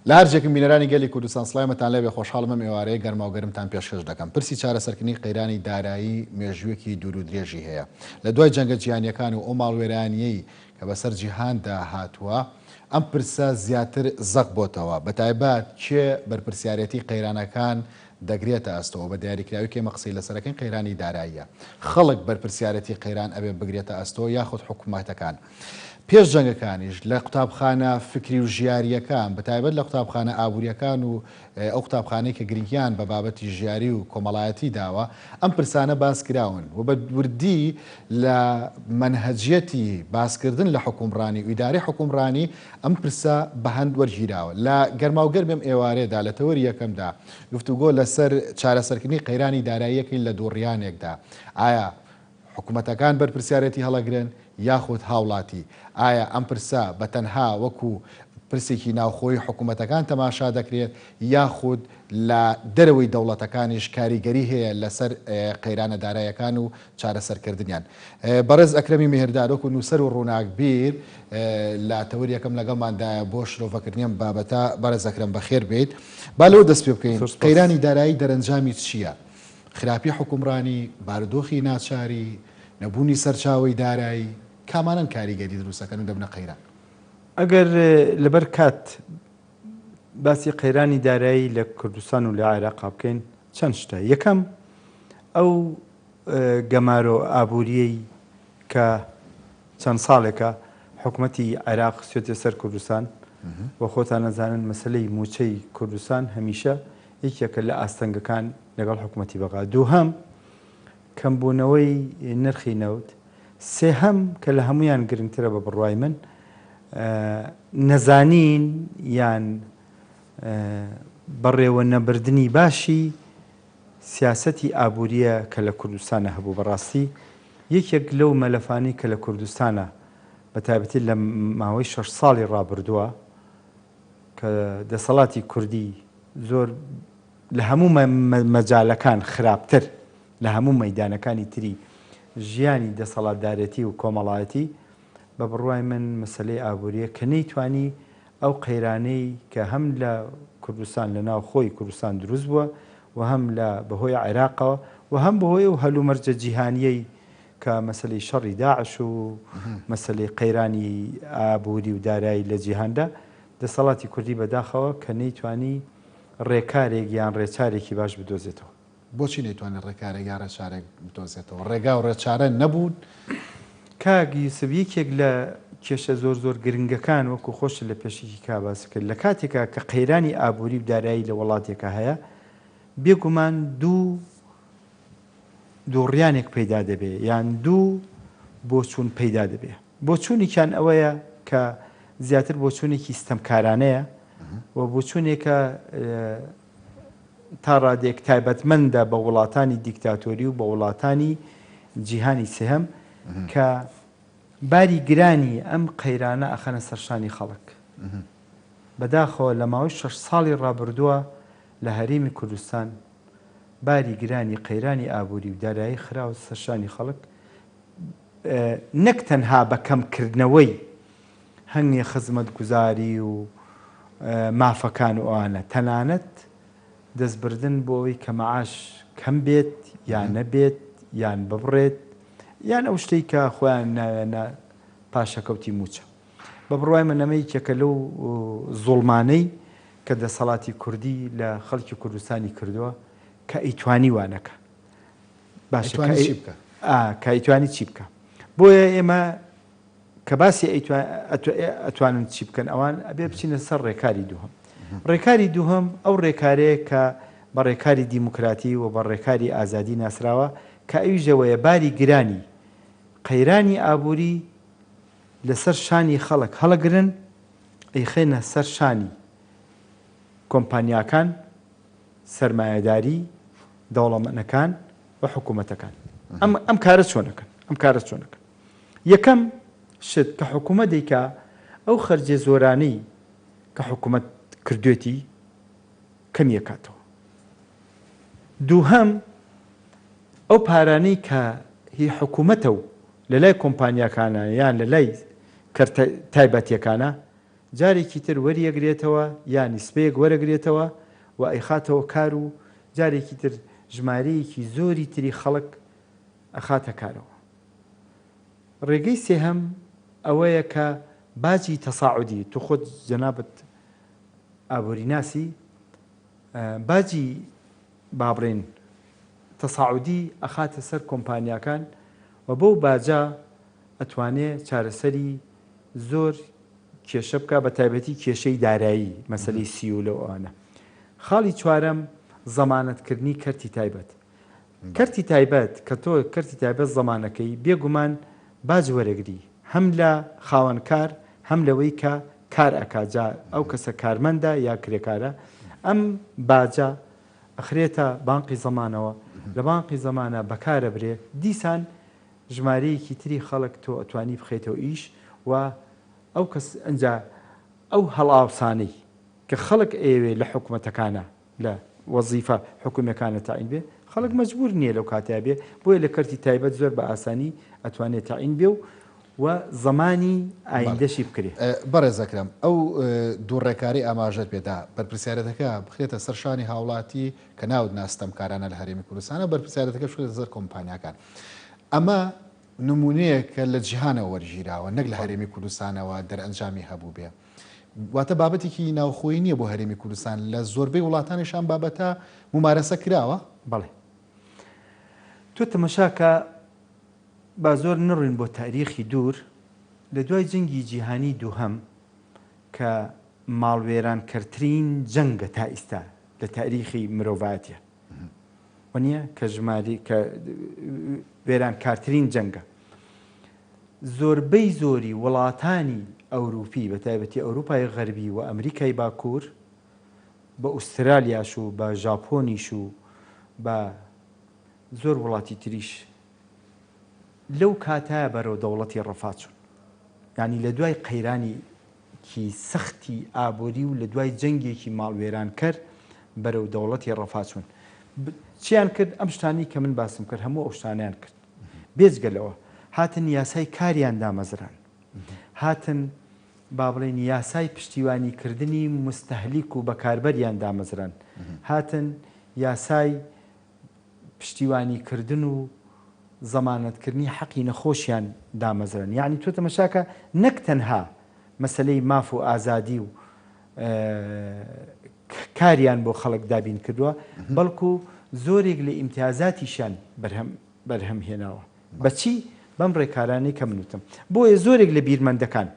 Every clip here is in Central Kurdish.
لە هەر جێکم بینەرانی گەلی کوردستان سڵاومتان لێبێ خۆشحاڵم ئەم ئێوارەیە گەرماو گەرمتان پێشکەش دەکەم پرسی چارەسەرکردنی قەیرانی دارایی مێژوویەکی دوور و درێژی هەیە لە دوای جەنگە جیهانیەکان و ئەو ماڵوێرانیەی کە بەسەر جیهاندا هاتووە ئەم پرسە زیاتر زەق بۆتەوە بەتایبەت کێ بەرپرسیارێتی قەیرانەکان دەگرێتە ئەستۆ و بە دیاریکراوی کە ئێمە قسەی لەسەر ئەکەین قەیرانی داراییە. خەڵک بەرپرسیارێتی قەیران ئەبێ بگرێتە ئەستۆ یاخود حکومەتەکان. پێش جەنگەکانیش لە قوتابخانە فکری و ژیارییەکان بەتایبەت لە قوتابخانە ئابوورییەکان و ئەو قوتابخانەی کە گرنگیان بە بابەتی ژیاری و کۆمەڵایەتی داوە ئەم پرسانە باس کراون و بە وردی لە مەنهەجیەتی باسکردن لە حوکمڕانی و ئیدارەی حوکمڕانی ئەم پرسە بە هەند وەرگیراوە. لە گەرماوگەرمی ئەم ئێوارەیەدا لە تەوەری یەکەمدا گفتوگۆ لەسەر چارەسەرکردنی قەیرانی داراییەکەین لە دووڕیانێکدا. ئایا حکومەتەکان بەرپرسیارێتی هەڵەگرن یاخود هاوڵاتی؟ ئایا ئەم پرسە بە تەنها وەکو پرسێکی ناوخۆیی حکومەتەکان تەماشا دەکرێت یاخود لە دەرەوەی دەوڵەتەکانیش کاریگەری هەیە لەسەر قەیرانە دارایەکان و چارەسەرکردنیان؟ بەڕێز ئەکرەمی میهرداد وەکو نووسەر و ڕووناکبیر لە تەوەری یەکەم لەگەڵماندایە بۆ شرۆڤەکردنی ئەم بابەتە. بەڕێز ئەکرەم بەخێر بێیت. با لەوە دەست پێ بکەین، قەیرانی دارایی دەرەنجامی چییە؟ خراپی حوکمڕانی، بارودۆخی ناچاری، نەبوونی سەرچاوەی دارایی، کامانەن کاریگەری دروست ئەکەن و دەبنە قەیران؟ ئەگەر لەبەر کات باسی قەیرانی دارایی لە کوردستان و لە عێراقا بکەین چەند شتە. یەکەم ئەو گەمارۆ ئابوورییەی کە چەند ساڵێکە حکومەتی عێراق خستوێتە سەر کوردستان و خۆتان ئەزانن مەسەلەی مووچەی کوردستان هەمیشە یەکێکە لە ئاستەنگەکان لەگەڵ حکومەتی بەغا. دووهەم کەمبوونەوەی نرخی نەوت. سێهەم کە لە هەموویان گرنگترە بە بڕوای من نەزانین یان بەڕێوە نەبردنی باشی سیاسەتی ئابوورییە کە لە کوردستانا هەبوو بەڕاستی یەکێک لەو مەلەفانەی کە لە کوردستانا بە تایبەتی لە ماوەی شەش ساڵی ڕابردووە کە دەسەڵاتی کوردی زۆر لە هەموو مەجالەکان خراپتر لە هەموو مەیدانەکانی تری ژیانی دەسەڵاتدارێتی و کۆمەڵایەتی بە بڕوای من مەسەلەی ئابوورییە کە نەیتوانی ئەو قەیرانەی کە هەم لە کوردستان لە ناو خۆی کوردستان دروست بووە و هەم لە بە هۆی عێراقەوە و هەم بە هۆی ئەو هەلومەرجە جیهانییەی کە مەسەلەی شەڕی داعش و مەسەلەی قەیرانی ئابووری و دارایی لە جیهاندا دەسەڵاتی کوردی بەداخەوە کە نەیتوانی ڕێکارێک یان ڕێچارێکی باش بدۆزێتەوە. بۆچی نەیتوانی ڕێکارێک یا ڕێچارێک بدۆزێتەوە؟ ڕێگا و ڕێچارە نەبوون؟ کاک یوسف یەکێک لە کێشە زۆر زۆر گرنگەکان وەکو خۆشت لە پێشەکی کا باست کرد لە کاتێکا کە قەیرانی ئابووری و دارایی لە وەڵاتێکا هەیە بێگومان دوو دووڕیانێک پەیدا دەبێ یان دوو بۆچوون پەیدا دەبێ بۆچوونێکیان ئەوەیە کە زیاتر بۆچوونێکی ستەمکارانەیە و بۆچوونێکە تا ڕادەیەک تایبەتمەندە بە وڵاتانی دیکتاتۆری و بە وڵاتانی جیهانی سێهەم کە باری گرانی ئەم قەیرانە ئەخەنە سەر شانی خەڵک. بەداخەوە لە ماوەی شەش ساڵی ڕابردووە لە هەرێمی کوردستان باری گرانی قەیرانی ئابووری و دارایی خراوەتە سەر شانی خەڵک نەک تەنها بە کەمکردنەوەی هەنگێ خزمەتگوزاری و مافەکان و ئەوانە، تەنانەت دەستبردن بۆ ئەوەی کە مەعاش کەم بێت یان نەبێت یان ببڕێت یان ئەو شتەی کە خۆیان ناویانە پاشەکەوتی مووچە. بە بڕوای من ئەمە یەکێکە لەو زوڵمانەی کە دەسەڵاتی کوردی لە خەڵکی کوردستانی کردووە کە ئەیتوانی وا نەکا. باشە کە ئەیتوانی چی بکا؟ بۆیە ئێمە کە باسی ئەتوانن چی بکەن ئەوان ئەبێ بچینە سەر ڕێکاری دووهەم. ڕێکاری دووهەم ئەو ڕێکارەیە کە بە ڕێکاری دیموکراتی و بە ڕێکاری ئازادی ناسراوە کە ئەویش ئەوەیە باری گرانی قەیرانی ئابووری لەسەر شانی خەڵک هەڵەگرن ئەیخەنە سەر شانی کۆمپانیاکان، سەرمایەداری، دەوڵەمەنەکان و حکوومەتەکان. ئەم ئەم کارە چۆن ئەکەن؟ ئەم کارە چۆن ئەکەن؟ یەکەم شت کە حکوومەت دەیکا ئەو خەرجیە زۆرانەی کە حکوومەت کردوێتی کەمی ئەکاتەوە. دووهەم ئەو پارانەی کە هی حکوومەتە و لە لای کۆمپانیاکانە یان لە لای کەرتە تایبەتیەکانە. جارێکی تر وەریەگرێتەوە یا نیسبەیەک وەرەگرێتەوە و ئەیخاتەوە کار و جارێکی تر ژمارەیەکی زۆری تری خەڵک ئەخاتە کارەوە. ڕێگەی سێهەم ئەوەیە کە باجی تەساعودی، تۆ خۆت جەنابت ئابووریناسی، باجی با بڵێین تەساعودی ئەخاتە سەر کۆمپانیاکان و بەو باجە ئەتوانێ چارەسەری زۆر کێشە بکا بە تایبەتی کێشەی دارایی مەسەلەی سیولە و ئەوانە. خاڵی چوارەم زەمانەت کردنی کەرتی تایبەت. کەرتی تایبەت کە تۆ کەرتی تایبەت زەمانەکەی بێ گومان باج وەرەگری هەم لە خاوەن کار هەم لەوەی کە کار ئەکا جا ئەو کەسە کارمەندە یا کرێکارە ئەم باجە ئەخرێتە بانقی زەمانەوە لە بانقی زەمانە بەکارەبرێ دیسان ژمارەیەکی تری خەڵک تۆ ئەتوانی بخەیتەوە ئیش و ئەو کەس ئەنجا ئەو هەڵئاوسانەی کە خەڵک ئەیەوێ لە حکومەتەکانە لە وەزیفە حکومیەکانە تەعین بێ خەڵک مەجبور نییە لەو کاتیا بێ بۆیە لە کەرتی تایبەت زۆر بە ئاسانی ئەتوانێ تەعین بێ و و زەمانی ئایندەشی بکرێ. بەڕێز ئەکرەم ئەو دوو ڕێکارەی ئاماژەت پێدا بەرپرسیارەتەکە بخرێتە سەر شانی هاوڵاتی کە ناوت نا ستەمکارانە لە هەرێمی کوردستانە بەرپرسیارەتەکەش بخرێتە سەر کۆمپانیاکان ئەمە نمونەیەکە لە جیهانەوە وەرگیراوە نەک لە هەرێمی کوردستانەوە دەرئەنجامی هەبووبێ واتە بابەتێکی ناوخۆیی نییە بۆ هەرێمی کوردستان لە زۆربەی وڵاتانیش ئەم بابەتە مومارەسە کراوە؟ بەڵێ تۆ تەمەشاکە با زۆر نەڕۆین بۆ تاریخی دوور لە دوای جەنگی جیهانی دووهەم کە ماڵوێرانکەرترین جەنگە تا ئیستا لە تاریخی مرۆڤایەتە وەنیە کە ژماری کە وێرانکارترین جەنگە زۆربەی زۆری وڵاتانی ئەوروپی بە تایبەتی ئەوروپای غەربی و ئەمریکای باکوور بە ئوسترالیاش و بە ژاپۆنیش و بە زۆر وڵاتی تریش لەو کاتە بەرەو دەوڵەتی ڕەفا چوون. یانی لە دوای قەیرانێکی سەختی ئابووری و لە دوای جەنگێکی ماڵوێرانکەر بەرەو دەوڵەتی ڕەفا چوون. چیان کرد؟ ئەم شتانەی کە من باسم کرد هەموو ئەو شتانەیان کرد. بێجگە لەوە هاتن یاسای کاریان دامەزران. هاتن با بڵێین یاسای پشتیوانی کردنی موستەهلیک و بەکاربەریان دامەزران. هاتن یاسای پشتیوانی کردن و زەمانەت کردنی حەقی نەخۆشیان دامەزران یەعنی تۆ تەمەشاکە نەک تەنها مەسەلەی ماف و ئازادی و کاریان بۆ خەڵک دابین کردووە بەڵکو زۆرێک لە ئیمتیازاتیشیان بەرهەم بەرهەم هێناوە بەچی بەم ڕێکارانەی کە من وتم بۆیە زۆرێک لە بیرمەندەکان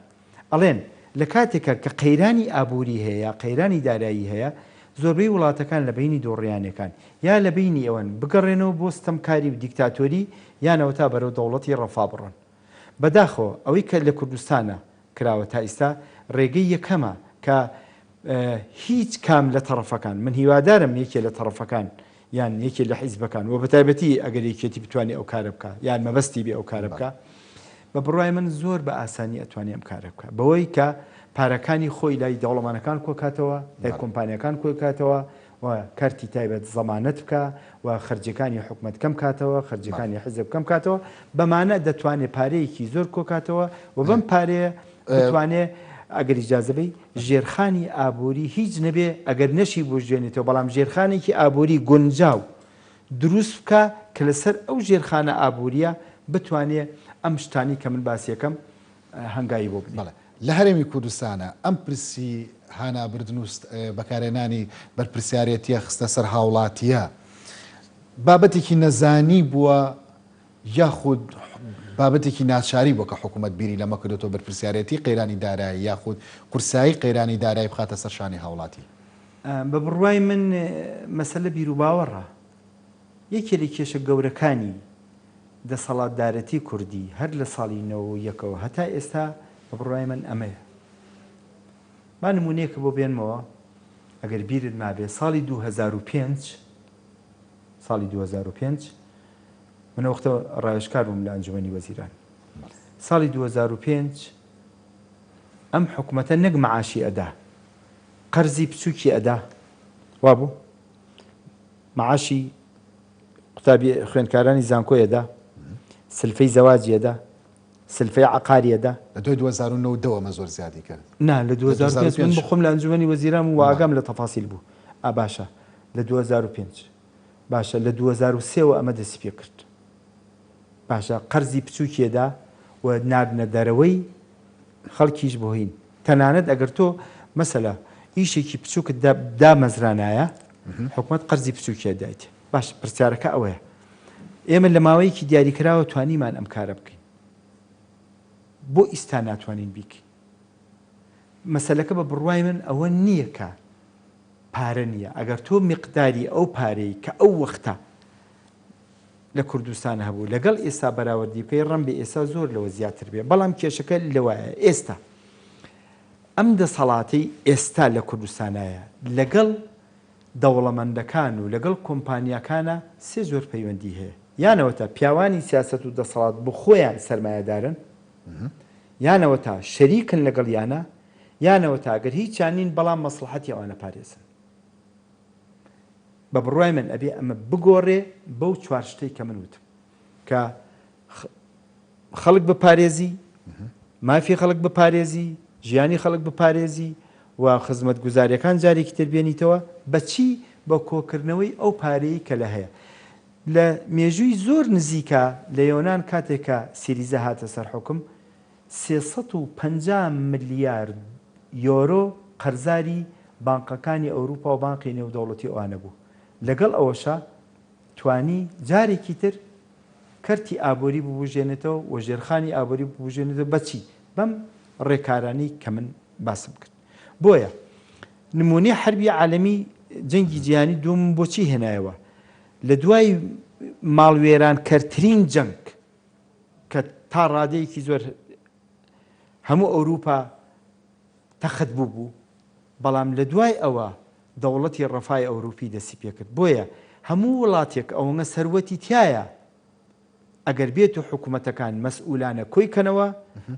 ئەڵێن، لە کاتێکا کە قەیرانی ئابووری هەیە یا قەیرانی دارایی هەیە، زۆربەی وڵاتەکان لە بەینی دۆڕیانەکان یا لە بەینی ئەوەن بگەڕێنەوە بۆ ستەمکاری و دیکتاتۆری یان ئەوەتا بەرەو دەوڵەتی ڕەفا بڕۆن. بەداخەوە ئەوەی کە لە کوردستانا کراوە تا ئیستا ڕێگەی یەکەمە کە هیچ کام لە تەڕەفەکان، من هیوادارم یەکێ لە تەڕەفەکان یان یەکێ لە حیزبەکان و بەتایبەتی ئەگەر یەکێتی بتوانێ ئەو کارە بکا یان مەبەستی بێ ئەو کارە بکا بە بڕوای من زۆر بە ئاسانی ئەتوانێ ئەم کارە بکا بەوەی کە پارەکانی خۆی لای دەوڵەمەنەکان کۆکاتەوە لای کۆمپانیاکان کۆکاتەوە و کەرتی تایبەت زەمانەت بکا و خەرجیەکانی حکومەت کەم کاتەوە خەرجیەکانی حیزب کەم کاتەوە بەمانە دەتوانێ پارەیەکی زۆر کۆکاتەوە و بەم پارەیە بتوانێ ئەگەر ئیجازە بەی ژێرخانی ئابووری هیچ نەبێ ئەگەر نەشی بوژێنێتەوە بەڵام ژێرخانێکی ئابووری گونجاو دروست بکا کە لەسەر ئەو ژێرخانە ئابووریە بتوانێ ئەم شتانی کە من باسیەکەم هەنگاوی بۆ بنێ. بەڵێ لە هەرێمی کوردستانا ئەم پرسی هانابردن و بەکارهێنانی بەرپرسیارێتیە خستە سەر هاوڵاتیە بابەتێکی نەزانی بووە یاخود بابەتێکی ناچاری بووە کە حکوومەت بیری لەمە کردۆتەوە بەرپرسیارێتی قەیرانی دارایی یاخود قورسایی قەیرانی دارایی بخاتە سەر شانی هاوڵاتی؟ بە بڕوای من مەسەلە بیروباوەڕە. یەکێ لە کێشە گەورەکانی دەسەڵاتدارەتی کوردی هەر لە ساڵی نەوە یەکەوە هەتا ئێستا بە بڕوای من ئەمەیە. با نموونەیەکت بۆ بێنمەوە ئەگەر بیرت مابێ ساڵی 2005 ساڵی 2005 من ئەو وەختە ڕاوێژکار بووم لە ئەنجومەنی وەزیران. ساڵی 2005 ئەم حکومەتە نەک معاشی ئەدا، قەرزی بچووکی ئەدا، وابوو؟ معاشی قوتابی خوێندکارانی زانکۆی ئەدا، سلفەی زەواجی ئەدا. سلفەی عەقاری ئەدا. لە دوای 2009 دەوە ئەمە زۆر زیادی کرد. نا لە 2005 من بخۆم لە ئەنجومەنی وەزیران بووم و ئاگام لە تەفاسیل بوو. ئا باشە لە 2005 باشە لە 2003 وە ئەمە دەستی پێ کرد. باشە قەرزی بچووکی ئەدا و ناردنە دەرەوەی خەڵکیش بۆ هین. تەنانەت ئەگەر تۆ مەسەلە ئیشێکی بچووکت دامەزرانایە حکومەت قەرزی بچووکی ئەدایتێ. باشە پرسیارەکە ئەوەیە ئێمە لە ماوەیەکی دیاریکراوە توانیمان ئەم کارە بکەین بۆ ئیستا ناتوانین بیکەین؟ مەسەلەکە بە بڕوای من ئەوە نییە کە پارە نییە ئەگەر تۆ میقداری ئەو پارەی کە ئەو وەختە لە کوردستان هەبوو لەگەڵ ئێستا بەراوردی بکەی ڕەنبێ ئێستا زۆر لەوە زیاتر بێ بەڵام کێشەکە لەوایە ئێستا ئەم دەسەڵاتەی ئێستا لە کوردستانایە لەگەڵ دەوڵەمەندەکان و لەگەڵ کۆمپانیاکانا سێ جۆر پەیوەندی هەیە، یان ئەوەتا پیاوانی سیاسەت و دەسەڵات بخۆیان سەرمایەدارن، یان ئەوەتا شەریکن لەگەڵیانا، یان ئەوەتا گەر هیچیان نین بەڵام مەسڵەحەتی ئەوان ئەپارێزن. بە بڕوای من ئەبێ ئەمە بگۆڕێ بەو چوار شتەی کە من وتم کە خەڵک بپارێزی، مافی خەڵک بپارێزی، ژیانی خەڵک بپارێزی و خزمەتگوزارییەکان جارێکی تر بێنیتەوە، بە چی؟ بە کۆکردنەوەی ئەو پارەیەی کە لە هەیە. لە مێژووی زۆر نزیکا لە یۆنان کاتێک کە سیریزا هاتە سەر حوکم، 350 ملیار یۆرۆ قەرزاری بانقەکانی ئەوروپا و بانقی نێودەوڵەتی ئەوانە بوو. لەگەڵ ئەوەشا توانی جارێکی تر کەرتی ئابووری ببوژێنێتەوە و ژێرخانی ئابووری ببوژێنێتەوە بە چی؟ بەم ڕێکارانەی کە من باسم کرد. بۆیە نموونەی حەربی عالەمی جەنگی جیهانی دووەمم بۆچی هێنایەوە؟ لە دوای ماڵوێرانکەرترین جەنگ کە تا ڕادەیەکی زۆر هەموو ئەوروپا تەخت بووبوو، بەڵام لە دوای ئەوە دەوڵەتی ڕەفای ئەوروپی دەستی پێکرد، بۆیە هەموو وڵاتێک ئەوەنە سەروەتی تیایە ئەگەر بێت و حکومەتەکان مەسئولانە کۆی کەنەوە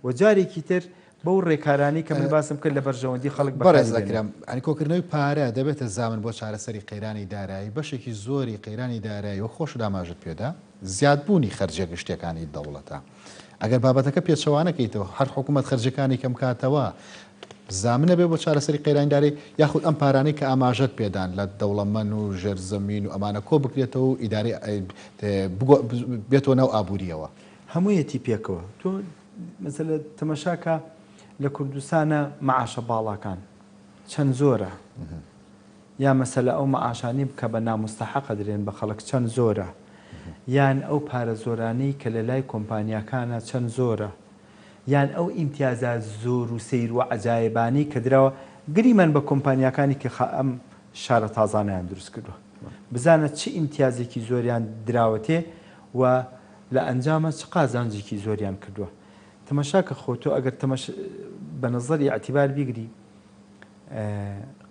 و جارێکی تر بەو ڕێکارانەی کە من باسم کرد لە بەرژەوەندی خەڵک بەکاری بەڕێز بێنن. ئەکرەم، یانی کۆکردنەوەی پارە دەبێتە زامن بۆ چارەسەری قەیرانی دارایی، بەشێکی زۆری قەیرانی دارایی وەک خۆشت ئاماژەت پێدا زیادبوونی خەرجیە گشتیەکانی دەوڵەتە. ئەگەر بابەتەکە پێچەوانە کەیتەوە هەر حکوومەت خەرجیەکانی کەم کاتەوە زامنە بێ بۆ چارەسەری قەیرانی دارایی یاخود ئەم پارانەی کە ئاماژەت پێدان لە دەوڵەمەن و ژێرزەمین و ئەمانە کۆ بکرێتەوە و ئیدارەی بێتەوە ناو ئابووریەوە. هەموویەتی پێکەوە. تۆ مەسەلە تەمەشاکە لە کوردستانە مەعاشە باڵاکان چەند زۆرە یا مەسەلە ئەو مەعاشانەی کە بە ناموستەحەق ئەدرێن بە خەڵک چەند زۆرە یان ئەو پارە زۆرانەی کە لە لای کۆمپانیاکانە چەند زۆرە یان ئەو ئیمتیازە زۆر و سەیر و عەجایبانەی کە دراوە گریمان بە کۆمپانیاکانی کە ئەم شارە تازانەیان دروست کردوە بزانە چ ئیمتیازێکی زۆریان دراوەتێ و لە ئەنجاما چ قازانجێکی زۆریان کردوە تەمەشاکە خۆ تۆ ئەگەر تەمەش بە نەزەری ئیعتیبار بیگری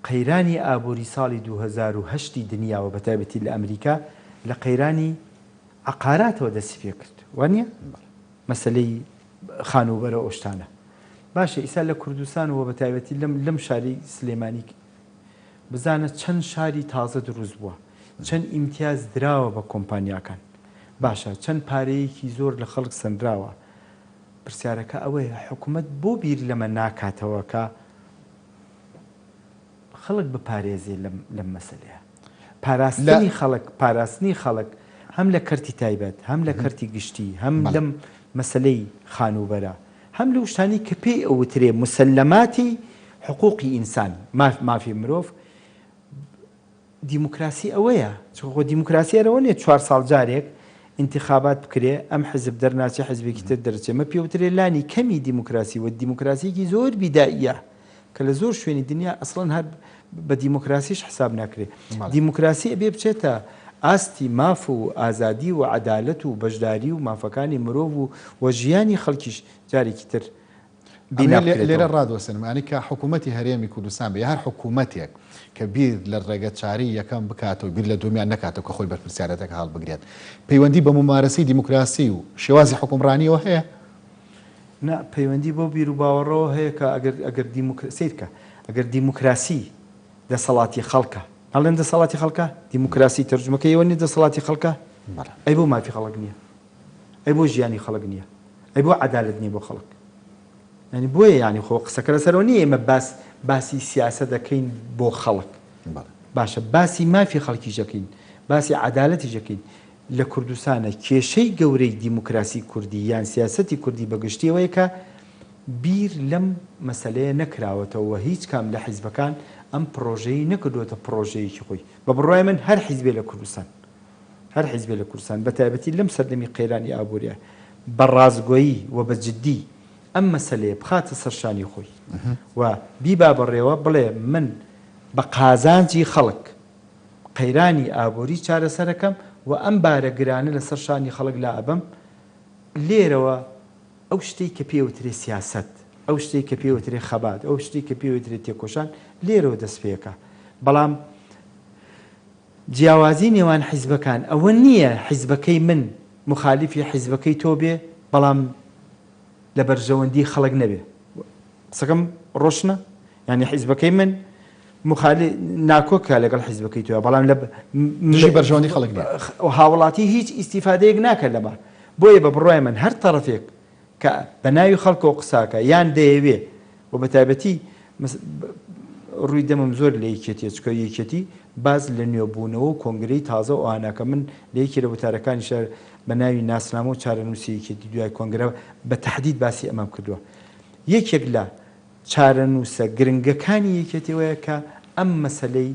قەیرانی ئابووری ساڵی 2008 ی دنیا و بەتایبەتی لە ئەمریکا لە قەیرانی عەقاراتەوە دەستی پێکرد وانیە؟ مەسەلەی خانووبەرە ئەو شتانە باشە ئیسا لە کوردستان و بەتایبەتی لەم لەم شاری سلێمانی بزانە چەند شاری تازە دروست بووە چەند ئیمتیاز دراوە بە کۆمپانیاکان باشە چەند پارەیەکی زۆر لە خەڵک سەنراوە پرسیارەکە ئەوەیە حکومەت بۆ بیر لەمە ناکاتەوە کە خەڵک بپارێزێ لەم لەم مەسەلەیە. پاراستنی خەڵک پاراستنی خەڵک هەم لە کەرتی تایبەت هەم لە کەرتی گشتی هەم لەم مەسەلەی خانووبەرە هەم لەو شتانەی کە پێی ئەوترێ موسەلەماتی حقوقی ئینسان مافی مرۆڤ دیموکراسی ئەوەیە، چونکە خۆ دیموکراسی هەر ئەوە نیە چوار ساڵ جارێک ئینتخابات بکرێ ئەم حزب دەرناچێ حزبێکی تر دەرچێ، مە پێوترێ لانی کەمی دیموکراسی و دیموکراسیەکی زۆر بیدائیە کە لە زۆر شوێنی دنیا ئەسڵەن هەر بە دیموکراسیش حساب ناکرێ. دیموکراسی ئەبێ بچێتە ئاستی ماف و ئازادی و عەدالەت و بەشداری و مافەکانی مرۆڤ و و ژیانی خەڵکیش جارێکی تر بینا ئەمەوێ بکرێتەوە. لێرە ڕادوەستێنم یانی کە حکوومەتی هەرێمی کوردستان بێ یا هەر حکوومەتێک کە بیر لە ڕێگەچارەی یەکەم بکاتەوە بیر لە دووەمیان نەکاتەوە کە خۆی بەرپرسیارەتەکە هەڵبگرێت پەیوەندی بە مومارەسەی دیموکراسی و شێوازی حوکمڕانییەوە هەیە؟ نا، پەیوەندی بەو بیروباوەڕەوە هەیە کە ئەگەر ئەگەر دیموکرا سەیرکە ئەگەر دیموکراسی دەسەڵاتی خەڵکە ناڵێن دەسەڵاتی خەڵکە؟ دیموکراسی تەرجومەکەی ئەوە نیە دەسەڵاتی خەڵکە؟ بەڵێ. ئەی بۆ مافی خەڵک نییە؟ ئەی بۆ ژیانی خەڵک نییە؟ ئەی بۆ عەدالەت نیە بۆ خەڵک؟ یانی بۆیە یانی خۆ قسەکە لەسەرەوە نیە ئێمە باس باسی سیاسەت دەکەین بۆ خەڵک باشە باسی مافی خەڵکیش دەکەین باسی عەدالەتیش دەکەین لە کوردستانە کێشەی گەورەی دیموکراسی کوردی یان سیاسەتی کوردی بە گشتی ئەوەیە کە بیر لەم مەسەلەیە نەکراوەتەوە و هیچ کام لە حیزبەکان ئەم پڕۆژەیەی نەکردووەتە پڕۆژەیەکی خۆی بە بڕوای من هەر حیزبێ لە کوردستان هەر حیزبێ لە کوردستان بە تایبەتی لەم سەردەمی قەیرانی ئابووریە بە ڕاستگۆیی و بە جدی ئەم مەسەلەیە بخاتە سەر شانی خۆی و بیبا بەڕێوە بڵێ من بە قازانجی خەڵک قەیرانی ئابووری چارەسەرەکەم و ئەم بارە گرانە لە سەر شانی خەڵک لائەبەم لێرەوە ئەو شتەی کە پێی وترێ سیاسەت ئەو شتەی کە پێی وترێ خەبات ئەو شتەی کە پێی وترێ تێکۆشان لێرەوە دەست پێکا بەڵام جیاوازی نێوان حیزبەکان ئەوە نییە حیزبەکەی من موخالیفی حیزبەکەی تۆ بێ بەڵام لە بەرژەوەندی خەڵک نەبێ. قسەکەم ڕۆشنە؟ یانی حیزبەکەی من موخالی ناکۆکە لەگەڵ حیزبەکەی تۆ بەڵام لە دژی بەرژەوەندی خەڵک نییە. هاوڵاتی هیچ ئیستیفادەیەک ناکات لەمە. بۆیە بە بڕوای من هەر تەڕەفێک کە بە ناوی خەڵکەوە قساکە یان دەیەوێ و بە تایبەتی ڕووی دەمم زۆر لە یەکێتیە چونکە یەکێتی باس لە نوێبوونەوە و کۆنگرەی تازە و ئەوانە کە من لە یەکێ لە وتارەکانیشا بە ناوی ناسنامە و چارەنووسی یەکێتی دوای کۆنگرە بە تەحدید باسی ئەمەم کردووە یەکێک لە چارەنووسە گرنگەکانی یەکێتی ئەوەیە کە ئەم مەسەلەی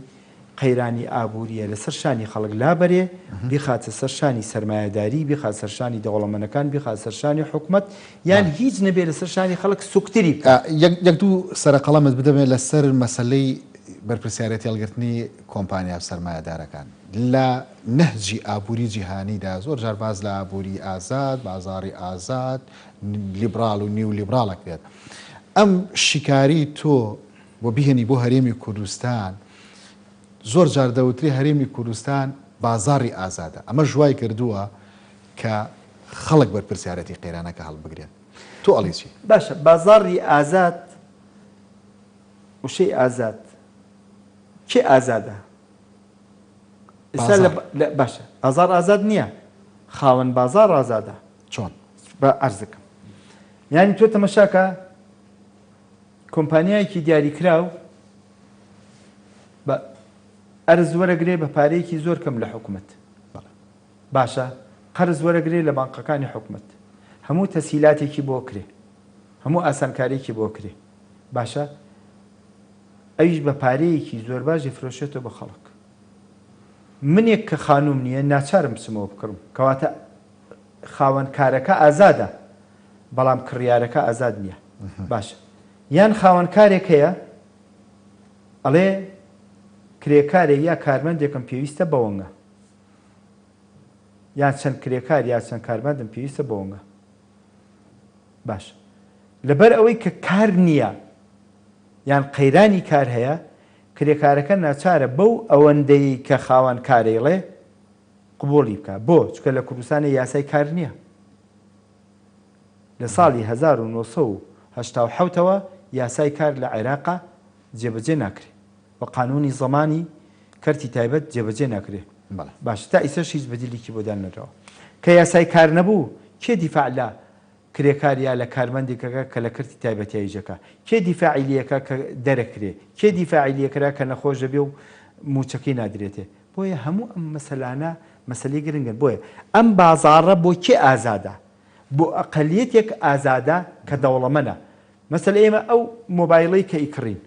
قەیرانی ئابوورییە لەسەر شانی خەڵک لابەرێ، بیخاتە سەر شانی سەرمایەداری، بیخاتە سەر شانی دەوڵەمەنەکان، بیخاتە سەر شانی حکومەت، یان هیچ نەبێ لەسەر شانی خەڵک سوکتری بکات. یەک دوو سەرەقەڵەمت بدەمێ لەسەر مەسەلەی بەرپرسیارێتی هەڵگرتنی کۆمپانیا سەرمایەدارەکان. لە نەهجی ئابووری جیهانیدا زۆر جار باس لە ئابووری ئازاد، بازاڕی ئازاد، لیبراڵ و نیو لیبراڵ ئەکرێت. ئەم شیکاری تۆ و بیهێنی بۆ هەرێمی کوردستان، زۆر جار دەوترێ هەرێمی کوردستان بازاڕی ئازادە، ئەمەش وای کردووە کە خەڵک بەرپرسیارێتی قەیرانەکە هەڵبگرێت. تۆ ئەڵێی چی؟ باشە بازاڕی ئازاد، وشەی ئازاد، کێ ئازادە؟ ئێستا لە باشە بازاڕ ئازاد نییە، خاوەن بازاڕ ئازادە. چۆن؟ با عەرزکەم. یانی تۆ تەمەشاکە کۆمپانیایەکی دیاریکراو بە ئەرز وەرەگرێ بە پارەیەکی زۆر کەم لە حکومەت باشە قەرز وەرەگرێ لە بانقەکانی حکومەت هەموو تەسهیلاتێکی بۆ کرێ هەموو ئاسانکاریەکی بۆ کرێ باشە ئەویش بە پارەیەکی زۆر باش دەفرۆشێتەوە بە خەڵک منێک کە خانوم نییە ناچارم بچمەوە بکڕم کەواتە خاوەن کارەکە ئازادە بەڵام کڕیارەکە ئازاد نییە باشە یان خاوەن کارێک هەیە ئەڵێ کرێکارێک یا کارمەندێکم پێویستە بەوەنگە یان چەند کرێکار یا چەند کارمەندم پێویستە بەوەنگە باش لەبەر ئەوەی کە کار نییە یان قەیرانی کار هەیە کرێکارەکە ناچارە بەو ئەوەندەی کە خاوەن کارەیڵێ قبوڵی بکا بۆ؟ چونکە لە کوردستانێ یاسای کار نیە لە ساڵی 1987 ەوە یاسای کار لە عێراقا جێبەجێ ناکرێ و قانونی زەمانی کەرتی تایبەت جێبەجێ ناکرێ باشە تا ئیسەش هیچ بەدیلێکی بۆ دانەنراوە کە یاسای کار نەبوو کێ دیفاع لە کرێکار یا لە کارمەندێک ئەکا کە لە کەرتی تایبەتیا ئیش ئەکا؟ کێ دیفاعی لێ ئەکا کە دەرەکرێ؟ کێ دیفاعی لێ ئەکرا کە نەخۆش دەبێ و مووچەکەی نادرێتێ؟ بۆیە هەموو ئەم مەسەلانە مەسەلەی گرنگن. بۆیە ئەم بازاڕە بۆ کێ ئازادە؟ بۆ ئەقەلیەتێک ئازادە کە دەوڵەمەنە. مەسەلە ئێمە ئەو مۆبایڵەی کە ئیکڕین،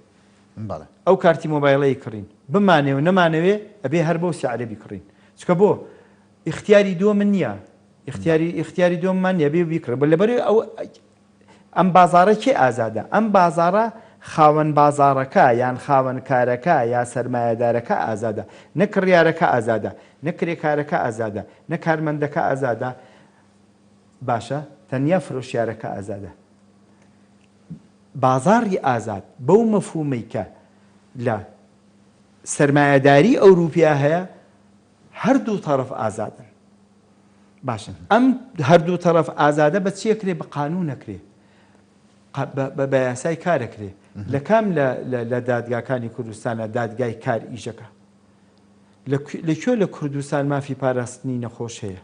ئەو کارتی مۆبایڵەی ئیکڕین، بمانەوێ و نەمانەوێ ئەبێ هەر بەو سعرە بیکڕین. چونکە بۆ؟ ئیختیاری دووەمن نییە. ئیختیاری ئیختیاری دووەممان نیە بێ بیکڕێ بۆ لەبەر ئەو ئەم بازاڕە کێ ئازادە ئەم بازاڕە خاوەن بازاڕەکە یان خاوەن کارەکە یا سەرمایەدارەکە ئازادە نە کڕیارەکە ئازادە نە کرێکارەکە ئازادە نە کارمەندەکە ئازادە باشە تەنیا فرۆشیارەکە ئازادە بازاڕی ئازاد بەو مەفهومەی کە لە سەرمایەداری ئەوروپیا هەیە هەردوو تەڕەف ئازادن باشە ئەم هەردوو تەڕەف ئازادە بە چی ئەکرێ بە قانون ئەکرێ بە یاسای کار ئەکرێ لە کام لە دادگاکانی کوردستانە دادگای کار ئیشەکە لە کوێ لە کوردستان مافی پاراستنی نەخۆش هەیە؟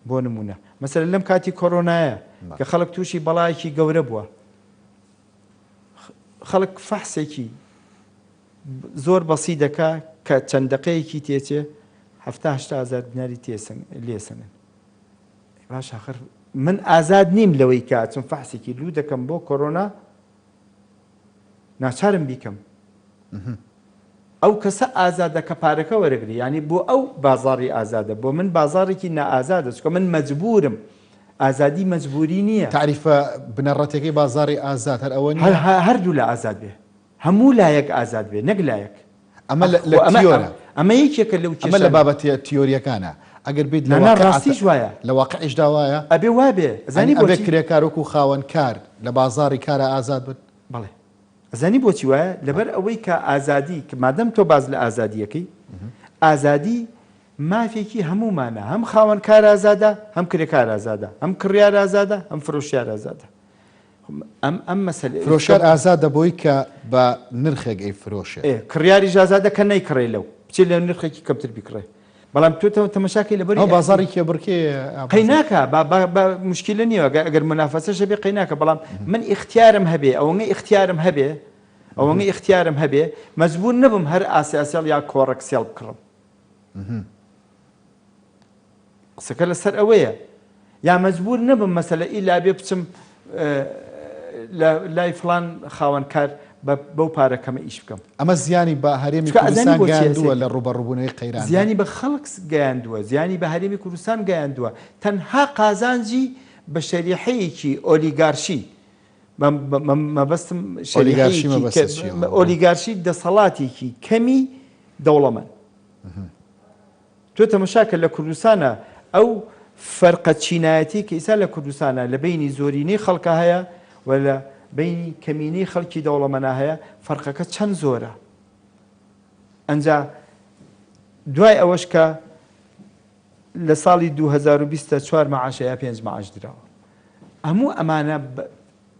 بۆ نموونە مەسەلەن لەم کاتی کۆرۆنایە کە خەڵک تووشی بەڵایەکی گەورە بووە خەڵک فەحسێکی زۆر بەسی دەکا کە چەند دەقەیەکی تێچێ هەفتا هەشتا هەزار دیناری لێسەنن باش ئاخر من ئازاد نیم لەوەی کە ئەچم فەحسێکی لوو دەکەم بۆ کۆرۆنا ناچارم بیکەم ئەو کەسە ئازادە کە پارەکە وەرەگری یانی بۆ ئەو بازاڕی ئازادە بۆ من بازاڕێکی نائازادە چونکە من مەجبورم ئازادی مەجبوری نییە. تاریفە بنەڕەتیەکەی بازاڕی ئازاد هەر ئەوە نییە؟ هەردوو لا ئازاد بێ هەموو لایەک ئازاد بێ نەک لایەک. ئەمە لە تیۆرە. ئەمە یەکێکە لەو ئەمە لە بابەتە تیۆریەکانە ئەگەر بێیت لە نا ڕاستیش وایە. لە واقعیشدا وایە؟ ئەبێ وابێ ئەزانی بۆچی؟ ئەبێ کرێکار وەکوو خاوەن کار لە بازاڕی کارا ئازاد بن؟ بەڵێ. ئەزانی بۆچی وایە؟ لەبەر ئەوەی کە ئازادی، مادەم تۆ باس لە ئازادی ئەکەی، ئازادی مافێکی هەموومانە، هەم خاوەن کار ئازادە، هەم کرێکار ئازادە، هەم کڕیار ئازادە، هەم فرۆشیار ئازادە. ئەم ئەم مەسەلەیە. فرۆشیار ئازادە بۆی کە بە نرخێک ئەیفرۆشێ. ئێ کڕیاریش ئازادە کە نەیکڕێ لەو، بچێ لە نرخێکی کەمتر بیکڕێ. بەڵام تۆ تەمەشاکەی لەبەری ئەو بازاڕی کێبڕکێ قەی ناکا با با با مشکلە نییە ئەگەر منافەسەش هەبێ قەی ناکا بەڵام من ئیختیارم هەبێ ئەوەنگە ئیختیارم هەبێ ئەوەنگە ئیختیارم هەبێ مەجبور نەبم هەر ئاسیاسێڵ یا کۆڕەک سێڵ بکڕم قسەکە لەسەر ئەوەیە یا مەجبور نەبم مەسەلە ئیلا بێ بچم لە لای فڵان خاوەن کار بەو پارە کەمە ئیش بکەم. ئەمە زیانی بە هەرێمی کوردستان گەیاندووە لە ڕووبەڕووبوونەوەی قەیراندا؟ زیانی بە خەڵک گەیاندووە، زیانی بە هەرێمی کوردستان گەیاندووە، تەنها قازانجی بە شەریحەیەکی ئۆلیگارشی، مەبەستم ئۆلیگارشی مەبەستت چییە؟ ئۆلیگارشی دەسەڵاتێکی کەمی دەوڵەمەند. تۆ تەمەشا کە لە کوردستانا ئەو فەرقە چینایەتیەی کە ئیستا لە کوردستانا لە بەینی زۆرینەی خەڵکا هەیە و لە بەینی کەمینەی خەڵکی دەوڵەمەنا هەیە فەرقەکە چەند زۆرە ئەنجا دوای ئەوەش کە لە ساڵی 2020 چوار مەعاشە یا پێنج مەعاش دراوە هەموو ئەمانە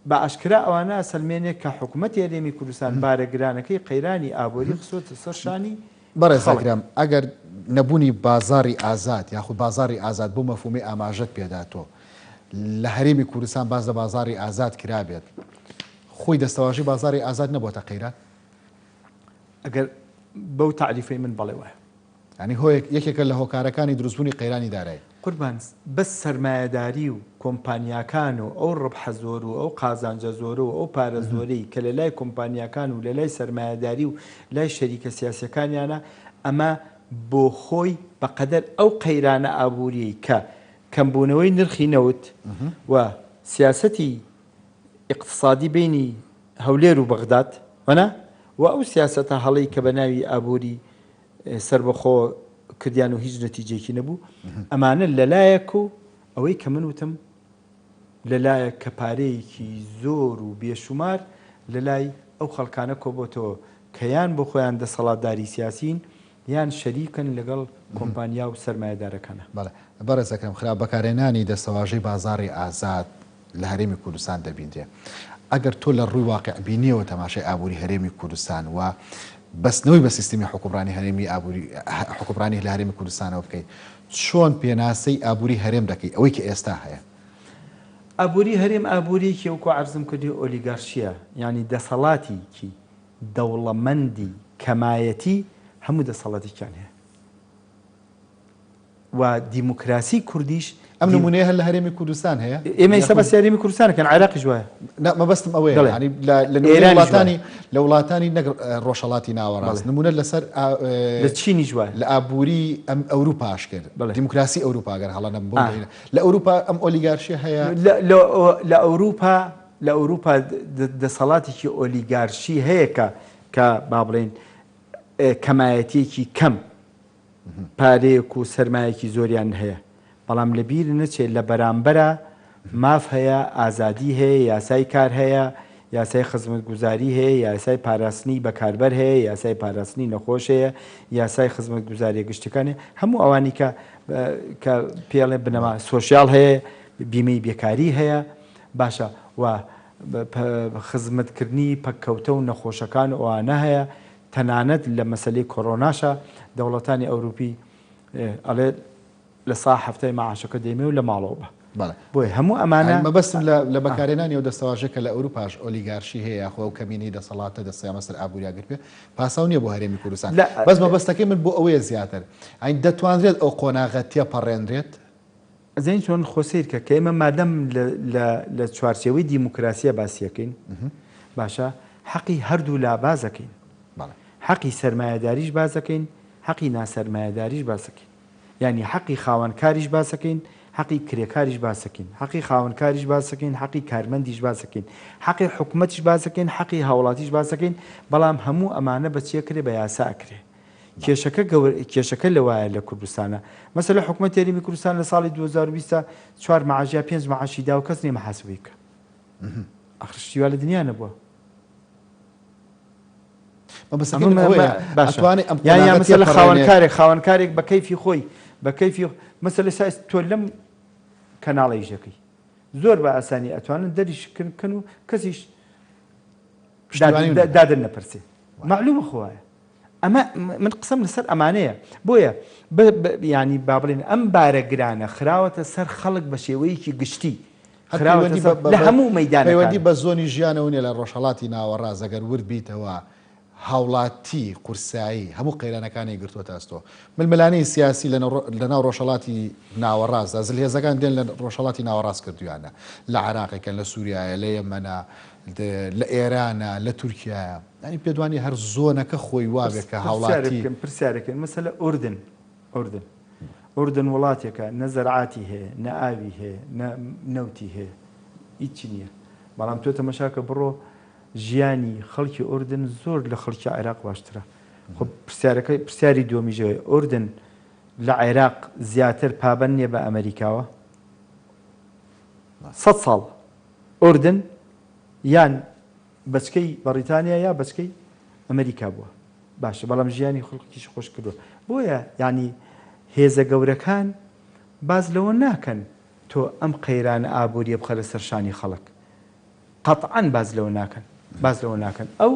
بە ئاشکرا ئەوانە ئەسەلمێنێ کە حکومەتی هەرێمی کوردستان بارە گرانەکەی قەیرانی ئابووری خستۆتە سەر شانی بەڕێز خەڵک. ئەکرەم، ئەگەر نەبوونی بازاڕی ئازاد یاخود بازاڕی ئازاد بەو مەفهومەی ئاماژەت پێدا تۆ لە هەرێمی کوردستان باس لە بازاڕی ئازاد کرابێت، خۆی دەستەواژەی بازاڕی ئازاد نەبۆتە قەیران؟ ئەگەر بەو تەعریفەی من بەڵێ وایە. یانی هۆیەک یەکێکە لە هۆکارەکانی دروستبوونی قەیرانی دارایی. قوربان بەس سەرمایەداری و کۆمپانیاکان و ئەو ڕبحە زۆر و ئەو قازانجە زۆرە و ئەو پارە زۆرەی کە لە لای کۆمپانیاکان و لە لای سەرمایەداری و لای شەریکە سیاسیەکانیانە ئەمە بۆ خۆی بە قەدەر ئەو قەیرانە ئابووریەی کە کەمبوونەوەی نرخی نەوت و سیاسەتی ئیقتسادی بەینی هەولێر و بەغداد وەنا و ئەو سیاسەتە هەڵەی کە بە ناوی ئابووری سەربەخۆ کردیان و هیچ نەتیجەیەکی نەبوو ئەمانە لەلایەک و ئەوەی کە من وتم لەلایەک کە پارەیەکی زۆر و بێشومار لەلای ئەو خەڵکانە کۆبۆتەوە کە یان بۆ خۆیان دەسەڵاتداری سیاسین یان شەریکن لەگەڵ کۆمپانیا و سەرمایەدارەکانا. بەڵێ بەڕێز ئەکرەم خراپ بەکارهێنانی دەستەواژەی بازاڕی ئازاد لە هەرێمی کوردستان دەبینرێ. ئەگەر تۆ لە ڕووی واقیعبینییەوە تەماشای ئابووری هەرێمی کوردستان و بەستنەوەی بە سیستمی حوکمڕانی هەرێمی ئابووری حوکمڕانی لە هەرێمی کوردستانەوە بکەی، چۆن پێناسەی ئابووری هەرێم دەکەی ئەوەی کە ئێستا هەیە؟ ئابووری هەرێم ئابوورییەکی وەکوو عەرزم کردی ئۆلیگارشییە، یانی دەسەڵاتێکی دەوڵەمەندی کەمایەتی هەموو دەسەڵاتێکیان هەیە. و دیموکراسی کوردیش ئەم نمونەیە هەر لە هەرێمی کوردستان هەیە؟ ئێمە ئێستا باسی هەرێمی کوردستان ئەکەین، عێراقیش وایە. نا مەبەستم ئەوەیە بەڵێ. یانی لە لە نمونەی ئێرانیش وایە. وڵاتانی لە وڵاتانی نەک ڕۆژهەڵاتی ناوەڕاست بەڵێ. نمونە لەسەر ئا لە چینیش وایە. لە ئابووری ئەم ئەوروپاش کرد بەڵێ. دیموکراسی ئەوروپا گەر هەڵە نەبم بۆ ئا. لە ئەوروپا ئەم ئۆلیگارشیە هەیە؟ لە لە لە ئەوروپا لە ئەوروپا دەسەڵاتێکی ئۆلیگارشی هەیە کە کە با بڵێین کەمایەتییەکی کەم پارەیەک و سەرمایەکی زۆریان هەیە، بەڵام لە بیر نەچێت لە بەرامبەرا ماف هەیە، ئازادی هەیە، یاسای کار هەیە، یاسای خزمەتگوزاری هەیە، یاسای پاراستنی بەکاربەر هەیە، یاسای پاراستنی نەخۆش هەیە، یاسای خزمەتگوزاریە گشتیەکان هەیە، هەموو ئەوانی کە کە پێڵێ بنەما سۆشیال هەیە، بیمەی بێکاری هەیە، باشە و خزمەتکردنی پەککەوتە و نەخۆشەکان و ئەوانە هەیە، تەنانەت لە مەسەلەی کۆرۆناشا دەوڵەتانی ئەوروپی ئەڵێ. لە سا حەفتای مەعاشەکە دەیمێ و لە ماڵەوە بە. بەڵێ. بۆیە هەموو ئەمانە. یانی مەبەستم لە لە بەکارهێنانی ئەو دەستەواژەیە کە لە ئەوروپاش ئۆلیگارشی هەیە یاخۆ ئەو کەمینەی دەسەڵاتە دەستیان بەسەر ئابووریا گرتبێ پاساو نییە بۆ هەرێمی کوردستان. لە. بەس مەبەستەکەی من بۆ ئەوەیە زیاتر یانی دەتوانرێت ئەو قۆناغە تێپەڕێنرێت؟ ئەزانی چۆن خۆ سەیرکە کە ئێمە مادەم لە لە لە چوارچێوەی دیموکراسیە باسی ئەکەین باشە حەقی هەردوو لا باس ئەکەین. بەڵێ. حەقی سەرمایەداریش باس ئەکەین حەقی ناسەرمایەداریش باس ئەکەین. یانی حەقی خاوەن کاریش باسەکەین حەقی کرێکاریش باسەکەین حەقی خاوەن کاریش باسەکەین حەقی کارمەندیش باسەکەین حەقی حکومەتیش باسەکەین حەقی هاوڵاتیش باسەکەین بەڵام هەموو ئەمانە بە چی ئەکرێ بە یاسا ئەکرێ کێشەکە گەور کێشەکە لەوایە لە کوردستانە مەسەلە حکومەتی هەرێمی کوردستان لە ساڵی 2020 چوار معاش یا پێنج معاشی دا و کەس نیە محاسبەی بکا ئاخر شتی وا لە دنیا نەبووە. مەبەستەکەی من ئەوەیە ئەتوانێ ئەم یان قۆناغە مەسەلە تێپەڕێنێ. خاوەنکارێک خاوەنکارێک بە کەیفی خۆی بە کەیفی مەسەلە سا تۆ لەم کەناڵە ئیش دەکەی زۆر بە ئاسانی ئەتوانن دەریش بکەن و کەسیش پشتیوانی نەکات. دادت نەپرسێ مەعلومە خۆ وایە ئەمە من قسەم لەسەر ئەمانەیە بۆیە ینی با بڵێن ئەم بارە گرانە خراوەتە سەر خەڵک بە شێوەیەکی گشتی هەر خراوەتە پەیوەندی سەر بە لە هەموو مەیدانەکان. پەیوەندی بە زۆنی ژیانەوە نیە لە ڕۆژهەڵاتی ناوەڕاست ئەگەر ورد بیتەوە هاوڵاتی قورسایی هەموو قەیرانەکانی گرتووەتە ئەستۆ ململانێی سیاسی لە لەناو ڕۆژهەڵاتی ناوەڕاستدا زلهێزەکان دێن لە ڕۆژهەڵاتی ناوەڕاست کردویانە لە عێراقێکن لە سوریایە لە یەمەنە لە ئێرانە لە تورکیایە یانی پێت وانیە هەر زۆنەکە خۆی وابێ کە پرسیارێک هاوڵاتی بکەم پرسیارێک بکەم مەسەلە ئوردن ئوردن ئوردن وڵاتێکە نە زەرعاتی هەیە نە ئاوی هەیە نە نەوتی هەیە هیچی نییە بەڵام تۆ تەمەشاکە بڕۆ ژیانی خەڵکی ئوردن زۆر لە خەڵکی عێراق باشترە خۆ پرسیارەکە پرسیاری دووەمیش ئەوەیە ئوردن لە عێراق زیاتر پابەند نییە بە ئەمریکاوە سەد ساڵ ئوردن یان بەچکەی بەڕیتانیا یا بەچکەی ئەمریکا بووە باشە بەڵام ژیانی خەڵکیشی خۆش کردووە بۆیە یانی هێزە گەورەکان باس لەوە ناکەن تۆ ئەم قەیرانە ئابووریە بخەرە سەر شانی خەڵک قەتعەن باس لەوە ناکەن باس لەوە ناکەن ئەو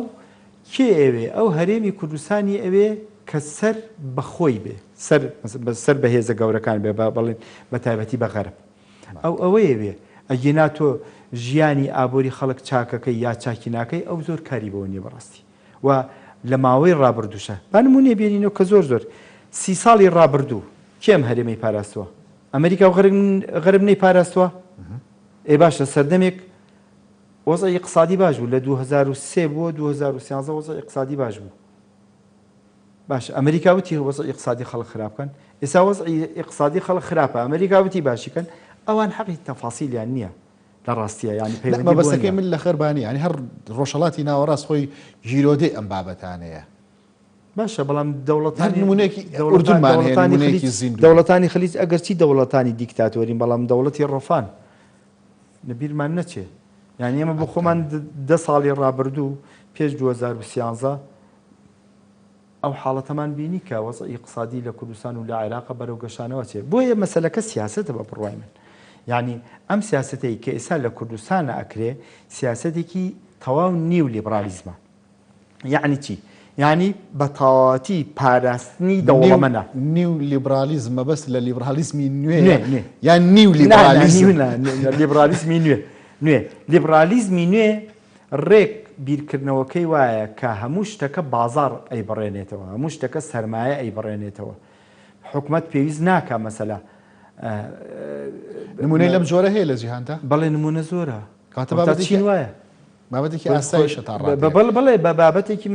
کێ ئەوێ ئەو هەرێمی کوردستانی ئەوێ کە سەر بەخۆی بێ سەر سەر بە هێزە گەورەکان بێ بە بڵێن بە تایبەتی بە غەرب ئەو ئەوەیە بێ ئەگینا تۆ ژیانی ئابووری خەڵک چاکەکەی یا چاکی ناکەی ئەو زۆر کاری بەوە نیە بەڕاستی و لە ماوەی ڕابردووشە با نموونەیە بێنینەوە کە زۆر زۆر سی ساڵی ڕابردوو کێ ئەم هەرێمەی پاراستووە؟ ئەمریکا و غەرب نەی پاراستووە؟ ئێ باشە سەردەمێک وەزعی ئیقتسادی باش بوو لە 2003 بۆ 2013 وەزعی ئیقتسادی باش بوو باش ئەمریکا وتی وەزعی ئیقتسادی خەڵک خراپ کەن ئێستا وەزعی ئیقتسادی خەڵک خراپە ئەمریکا وتی باشی کەن ئەوان حەقی تەفاسیلیان نییە لە ڕاستیە یانی نە پەیوەندی بۆ مەبەستەکەی نیە. من لە خەربا نیە یانی هەر ڕۆژهەڵاتی ناوەڕاست خۆی گیرۆدەی ئەم بابەتانەیە. باشە بەڵام هەر دەوڵەتانی نمونەیەکی دەوڵەتان ئوردنمان هەیە دەوڵەتانی نمونەیەکی خلیج زیندوو. دەوڵەتانی خلیج ئەگەرچی دەوڵەتانی دیکتاتۆرین بەڵام دەوڵەتی ڕۆفان لە بیرمان نەچێ یانی ئێمە بۆ خۆمان دە ساڵی ڕابردوو پێش 2013 ئەو حاڵەتەمان بینی کە وەزعی ئیقتسادی لە کوردستان و لە عێراقە بەرەو گەشانەوە چێ. بۆیە مەسەلەکە سیاسەتە بە بڕوای من. یانی ئەم سیاسەتەی کە ئێستا لە کوردستانە ئەکرێ سیاسەتێکی تەواو نیو لیبڕالیزمە. یانی چی؟ یانی بە تەواوەتی پاراستنی دەوڵەمەنە. نیو لیبڕالیزم مەبەست لە لیبڕالیزمی نوێیە نوێ، نوێ. یان نیو نا، نا، لیبڕالیزم؟ نیو نا، لیبڕالیزمی نوێ، نوێ. لیبڕالیزمی نوێ ڕێک بیرکردنەوەکەی وایە کە هەموو شتەکە بازاڕ ئەیبڕێنێتەوە، هەموو شتەکە سەرمایە ئەیبڕێنێتەوە. حکومەت پێویست ناکا مەسەلە. نموونەی لەم جۆرە هەیە لە جیهاندا؟ بەڵێ نموونە زۆرە. کەواتە تا بابەتێکی چین وایە. بابەتێکی ئاساییشە تا ڕادەیەک. بەڵێ بەڵێ بە بابەتێکی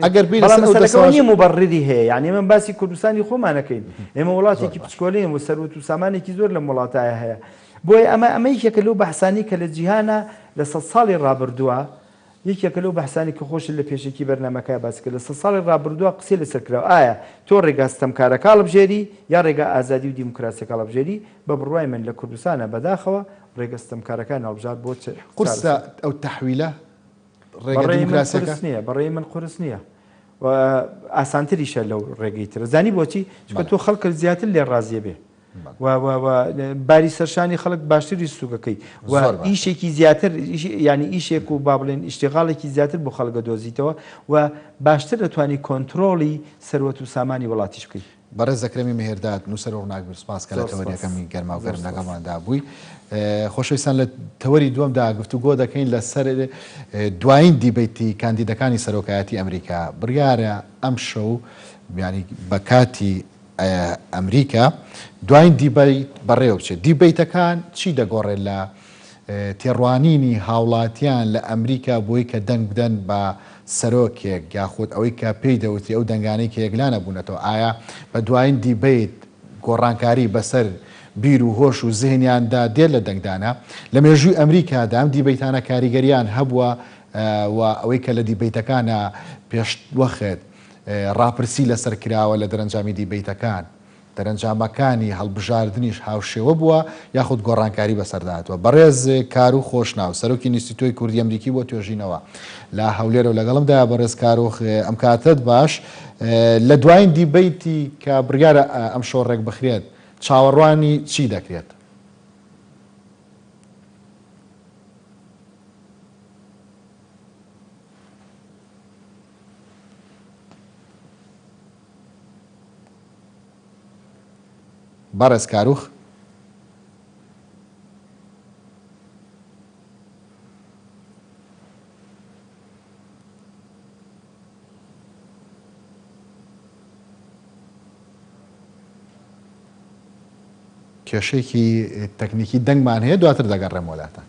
ئەگەر بێینە بەڵام سەر ئەو مەسەلەکە ئەوە دەسەڵات نییە موبەڕیری هەیە یانی ئێمە باسی کوردستانی خۆمان ئەکەین ئێمە وڵاتێکی پچکۆلەین و سەروەت و سامانێکی زۆر لەم وڵاتایە هەیە بۆیە ئەمە ئەمە یەکێکە لەو بەحسانەی کە لە جیهانا لە سەد ساڵی ڕابردووە یەکێکە لەو بەحسانەی کە خۆشت لە پێشەکی بەرنامەکە باس کرد لە سەد ساڵی ڕابردووە قسەی لەسەر کراوە ئایا تۆ ڕێگا ستەمکارەکە هەڵبژێری یا ڕێگا ئازادی و دیموکراسیەکە هەڵبژێری بە بڕوای من لە کوردستانا بەداخەوە ڕێگە ستەمکارەکان هەڵبژارد بۆ قورسە چارەسەر. ئەو تەحویلە ڕێگە بەڕێی من دیموکراسیەکە؟ قورس نییە بەڕێی من قورس نییە و ئاسانتریشە لەو ڕێگەی ترە زانی بۆچی چونکە بەڵێ. تۆ خەڵکت زیاتر لێ ڕازیە بێ و و و باری سەرشانی خەڵک باشتری سوکەکەی و زۆر باشە. ئیشێکی زیاتر یانی ئیشێک و با بڵێن ئیشتیغاڵێکی زیاتر بۆ خەڵک ئەدۆزیتەوە و باشتر دەتوانی کۆنترۆڵی سەروەت و سامانی وڵاتیش بکەی. بەڕێز ئەکرەمی مهێرداد، نووسەر و ڕووناکبیر سوپاس کە لە زۆر تەوەری سوپاس. یەکەمی گەرماو زۆر گەرم سوپاس. لەگەڵماندا بووی. خۆشەویستان لە تەوەری دووەمدا گفتوگۆ دەکەین لەسەر دوایین دیبەیتی کاندیدەکانی سەرۆکایەتی ئەمریکا. بڕیارە ئەمشەو یانی بە کاتی ئەمریکا دوایین دیبەیت بەڕێوە بچێت. دیبەیتەکان چی دەگۆڕێت لە تێڕوانینی هاوڵاتیان لە ئەمریکا بۆی کە دەنگ بدەن بە سەرۆکێک یاخود ئەوەی کە پێی دەوترێ ئەو دەنگانەی کە یەکلا نەبوونەتەوە ئایا بە دوایین دیبەیت گۆڕانکاری بەسەر بیر و هۆش و زهنیاندا دێت لە دەنگدانا؟ لە مێژووی ئەمریکادا ئەم دیبەیتانە کاریگەریان هەبووە و ئەوەی کە لە دیبەیتەکانا پێشوەخت ڕاپرسی لەسەر کراوە لە دەرەنجامی دیبەیتەکان دەرەنجامەکانی هەڵبژاردنیش هاوشێوە بووە یاخود گۆڕانکاری بەسەردا هاتووە؟ بەڕێز کاروخ خۆشناو، سەرۆکی ئینستیتۆی کوردی ئەمریکی بۆ توێژینەوە لە هەولێرەوە لەگەڵمدایە. بەڕێز کاروخ ئەم کاتەت باش. لە دوایین دیبەیتی کە بڕیارە ئەمشەو ڕێکبخرێت چاوەڕوانی چی دەکرێت؟ بەڕێز کاروخ. کێشەیەکی تەکنیکی دەنگمان هەیە دواتر دەگەڕێمەوە لاتان.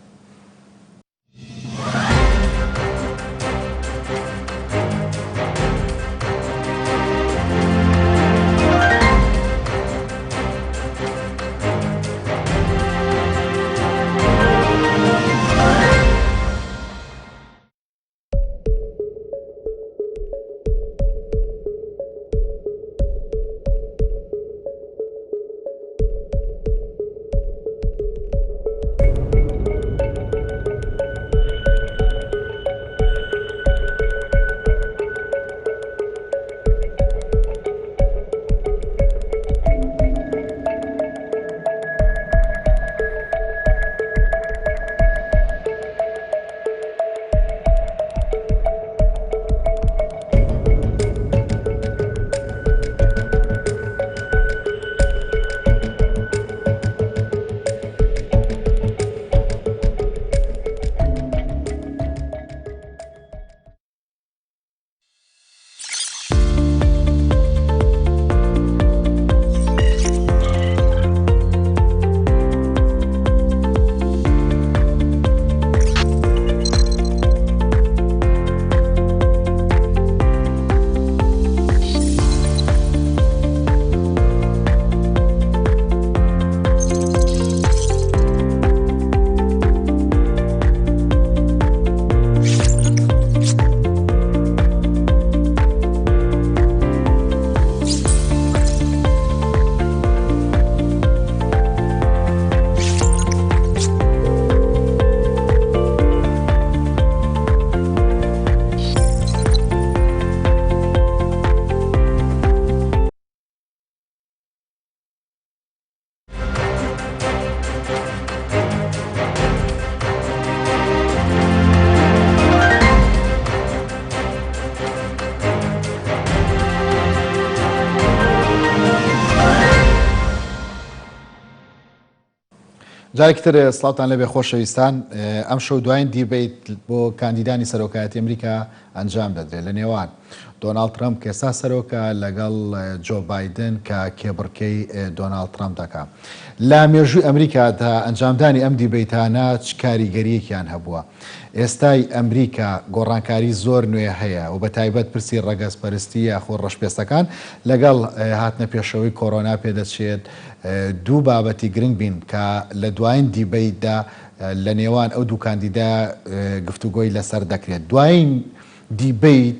جارێکی تر سڵاوتان لێبێ خۆشەویستان ئەمشەو دوایین دیبەیت بۆ کاندیدانی سەرۆکایەتی ئەمریکا ئەنجام دەدرێت لە نێوان دۆناڵد ترەمپ کە ئێستا سەرۆکە لەگەڵ جۆ بایدن کە کێبڕکێی دۆناڵد ترەمپ دەکا. لە مێژووی ئەمریکادا ئەنجامدانی ئەم دیبەیتانە چ کاریگەرییەکیان هەبووە؟ ئێستای ئەمریکا گۆڕانکاری زۆر نوێ هەیە و بەتایبەت پرسی ڕەگەزپەرستی یاخود ڕەشپێستەکان لەگەڵ هاتنە پێشەوەی کۆرۆنا پێدەچێت دوو بابەتی گرنگ بین کە لە دوایین دیبەیتدا لە نێوان ئەو دوو کاندیدە گفتوگۆی لەسەر دەکرێت. دوایین دیبەیت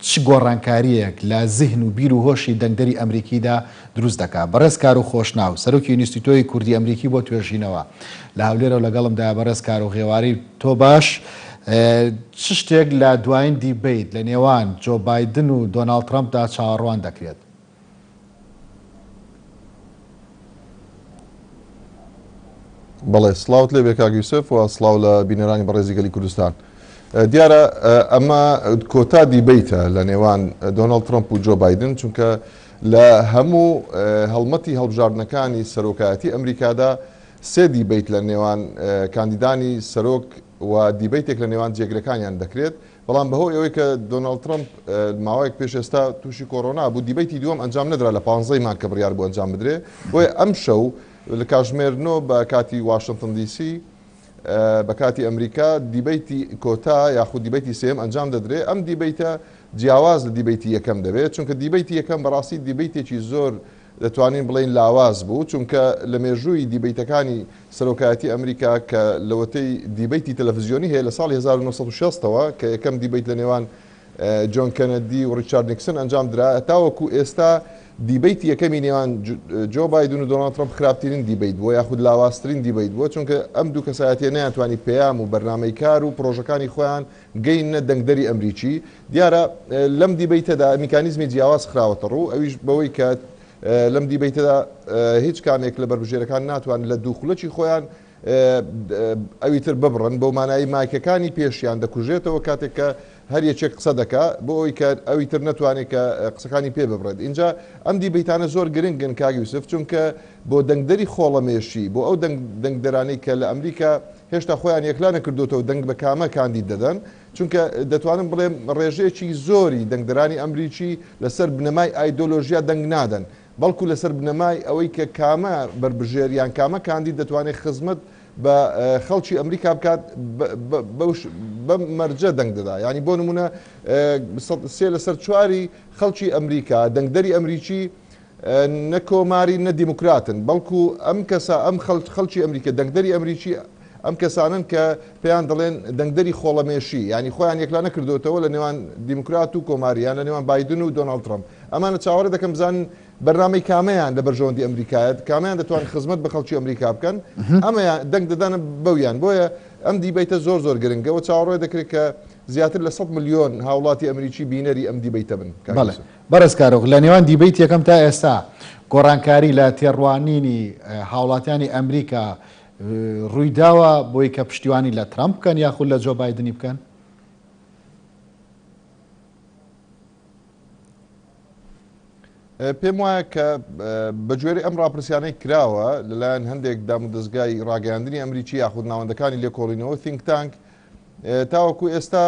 چ گۆڕانکارییەک لە زیهن و بیر و هۆشی دەنگدەری ئەمریکیدا دروست دەکا؟ بەڕێز کاروخ خۆشناو، سەرۆکی ئینستیتۆی کوردی ئەمریکی بۆ توێژینەوە لە هەولێرەوە لەگەڵمدایە. بەڕێز کاروخ ئێوارەی تۆ باش. چ شتێک لە دوایین دیبەیت لە نێوان جۆ بایدن و دۆناڵد ترەمپدا چاوەڕوان دەکرێت؟ بەڵێ سڵاوت لێبێ کاک یوسف و سڵاو لە بینەرانی بەڕێزی گەلی کوردستان. دیارە ئەمە کۆتا دیبەیتە لە نێوان دۆناڵد ترەمپ و جۆ بایدن چونکە لە هەموو هەڵمەتی هەڵبژاردنەکانی سەرۆکایەتی ئەمریکادا سێ دیبەیت لە نێوان کاندیدانی سەرۆک و دیبەیتێک لە نێوان جێگرەکانیان دەکرێت، بەڵام بەهۆی ئەوەی کە دۆناڵد ترەمپ ماوەیەک پێش ئێستا تووشی کۆرۆنا بوو، دیبەیتی دووەم ئەنجام نەدرا لە پانزەی مانگ کە بڕیار بوو ئەنجام بدرێ، بۆیە ئەمشەو لە کاژمێر نۆ بە کاتی واشنتن دی سی بە کاتی ئەمریکا دیبەیتی کۆتا یاخود دیبەیتی سێیەم ئەنجام دەدرێ، ئەم دیبەیتە جیاواز لە دیبەیتی یەکەم دەبێت، چونکە دیبەیتی یەکەم بەڕاستی دیبەیتێکی زۆر دەتوانین بڵێین لاواز بوو، چونکە لە مێژووی دیبەیتەکانی سەرۆکایەتی ئەمریکا کە لەوەتەی دیبەیتی تەلەفزیۆنی هەیە لە ساڵی 1960 ەوە کە یەکەم دیبەیت لە نێوان جۆن کەنەدی و ڕیچارد نیکسن ئەنجام درا تاوەکو ئێستا دیبەیتی یەکەمی نێوان جۆ بایدن و دۆناڵد ترەمپ خراپترین دیبەیت بووە یاخود لاوازترین دیبەیت بووە، چونکە ئەم دوو کەسایەتیە نەیانتوانی پەیام و بەرنامەی کار و پرۆژەکانی خۆیان گەیننە دەنگدەری ئەمریکی. دیارە لەم دیبەیتەدا میکانیزمی جیاواز خراوەتە ڕوو، ئەویش بەوەی کە لەم دیبەیتەدا هیچ کامێک لە بەربژێرەکان ناتوانن لە دوو خولەکی خۆیان ئەوی تر ببڕن، بەو مانایەی مایکەکانی پێشیان دەکوژێتەوە کاتێک کە هەر یەکێک قسە دەکا بۆ ئەوەی کە ئەوی تر نەتوانێت کە قسەکانی پێ ببڕێت. ئینجا ئەم دیبەیتانە زۆر گرنگن کاک یوسف، چونکە بۆ دەنگدەری خۆڵەمێشی، بۆ ئەو دەنگدەرانەی کە لە ئەمریکا هێشتا خۆیان یەکلا نەکردۆتەوە دەنگ بە کامە کاندید دەدەن، چونکە دەتوانم بڵێم ڕێژەیەکی زۆری دەنگدەرانی ئەمریکی لەسەر بنەمای ئایدۆلۆژیا دەنگ نادەن، بەڵکو لەسەر بنەمای ئەوەی کە کامە بەربژێر یان کامە کاندید دەتوانێت خزمەت بە خەڵکی ئەمریکا بکات بەم مەرجە دەنگ دەدا. یانی بۆ نمونە سێ لەسەر چواری خەڵکی ئەمریکا دەنگدەری ئەمریکی نە کۆمارین نە دیموکراتن، بەڵکو ئەم کەسە ئەم خەڵکی ئەمریکا دەنگدەری ئەمریکی ئەم کەسانەن کە پێیان دەڵێن دەنگدەری خۆڵەمێشی، یانی خۆیان یەکلا نەکردۆتەوە لە نێوان دیموکرات و کۆماری یان لە نێوان بایدن و دۆناڵد ترەمپ. ئەمانە چاوەڕێ دەکەم بزانن بەرنامەی کامەیان لە بەرژەوەندی ئەمریکایە، کامەیان دەتوانن خزمەت بە خەڵکی ئەمریکا بکەن، ئەمەیان دەنگ دەدەن بەویان. بۆیە ئەم دیبەیتە زۆر زۆر گرنگە و چاوەڕێ دەکرێت کە زیاتر لە 100 ملیۆن هاوڵاتی ئەمریکی بینەری ئەم دیبەیتە بن. کاک بەڵێ یوسف. بەڕێز کارۆخ، لە نێوان دیبەیتی یەکەم تا ئێستا گۆڕانکاری لە تێڕوانینی هاوڵاتیانی ئەمریکا ڕوویداوە بۆی کە پشتیوانی لە ترەمپ بکەن یاخود لە جۆ بایدنی بکەن؟ پێم وایە کە بەگوێرەی ئەم ڕاپرسیانەی کراوە لەلایەن هەندێک دامودەزگای ڕاگەیاندنی ئەمریکی یاخود ناوەندەکانی لێکۆڵینەوە think tank تاوەکو ئێستا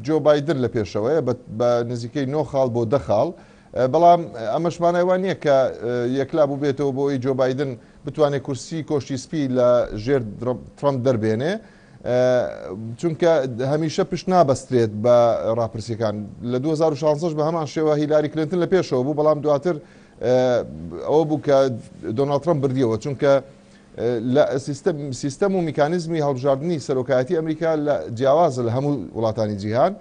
جۆ بایدن لە پێشەوەیە بە نزیکەی 9 خاڵ بۆ دە خاڵ بەڵام ئەمەش مانای وا نییە کە یەکلا بووبێتەوە بۆ ئەوی جۆ بایدن بتوانێت کورسی کۆشکی سپی لە ژێر ترەمپ دەربێنێ چونکە هەمیشە پشت نابەسترێت بە ڕاپرسیەکان لە 2016 بە هەمان شێوە هیلاری کلنتن لە پێشەوە بوو بەڵام دواتر ئەوە بوو کە دۆناڵد ترەمپ بردیەوە چونکە لە سیستەم و میکانیزمی هەڵبژاردنی سەرۆکایەتی ئەمریکا لە جیاوازە لە هەموو وڵاتانی جیهان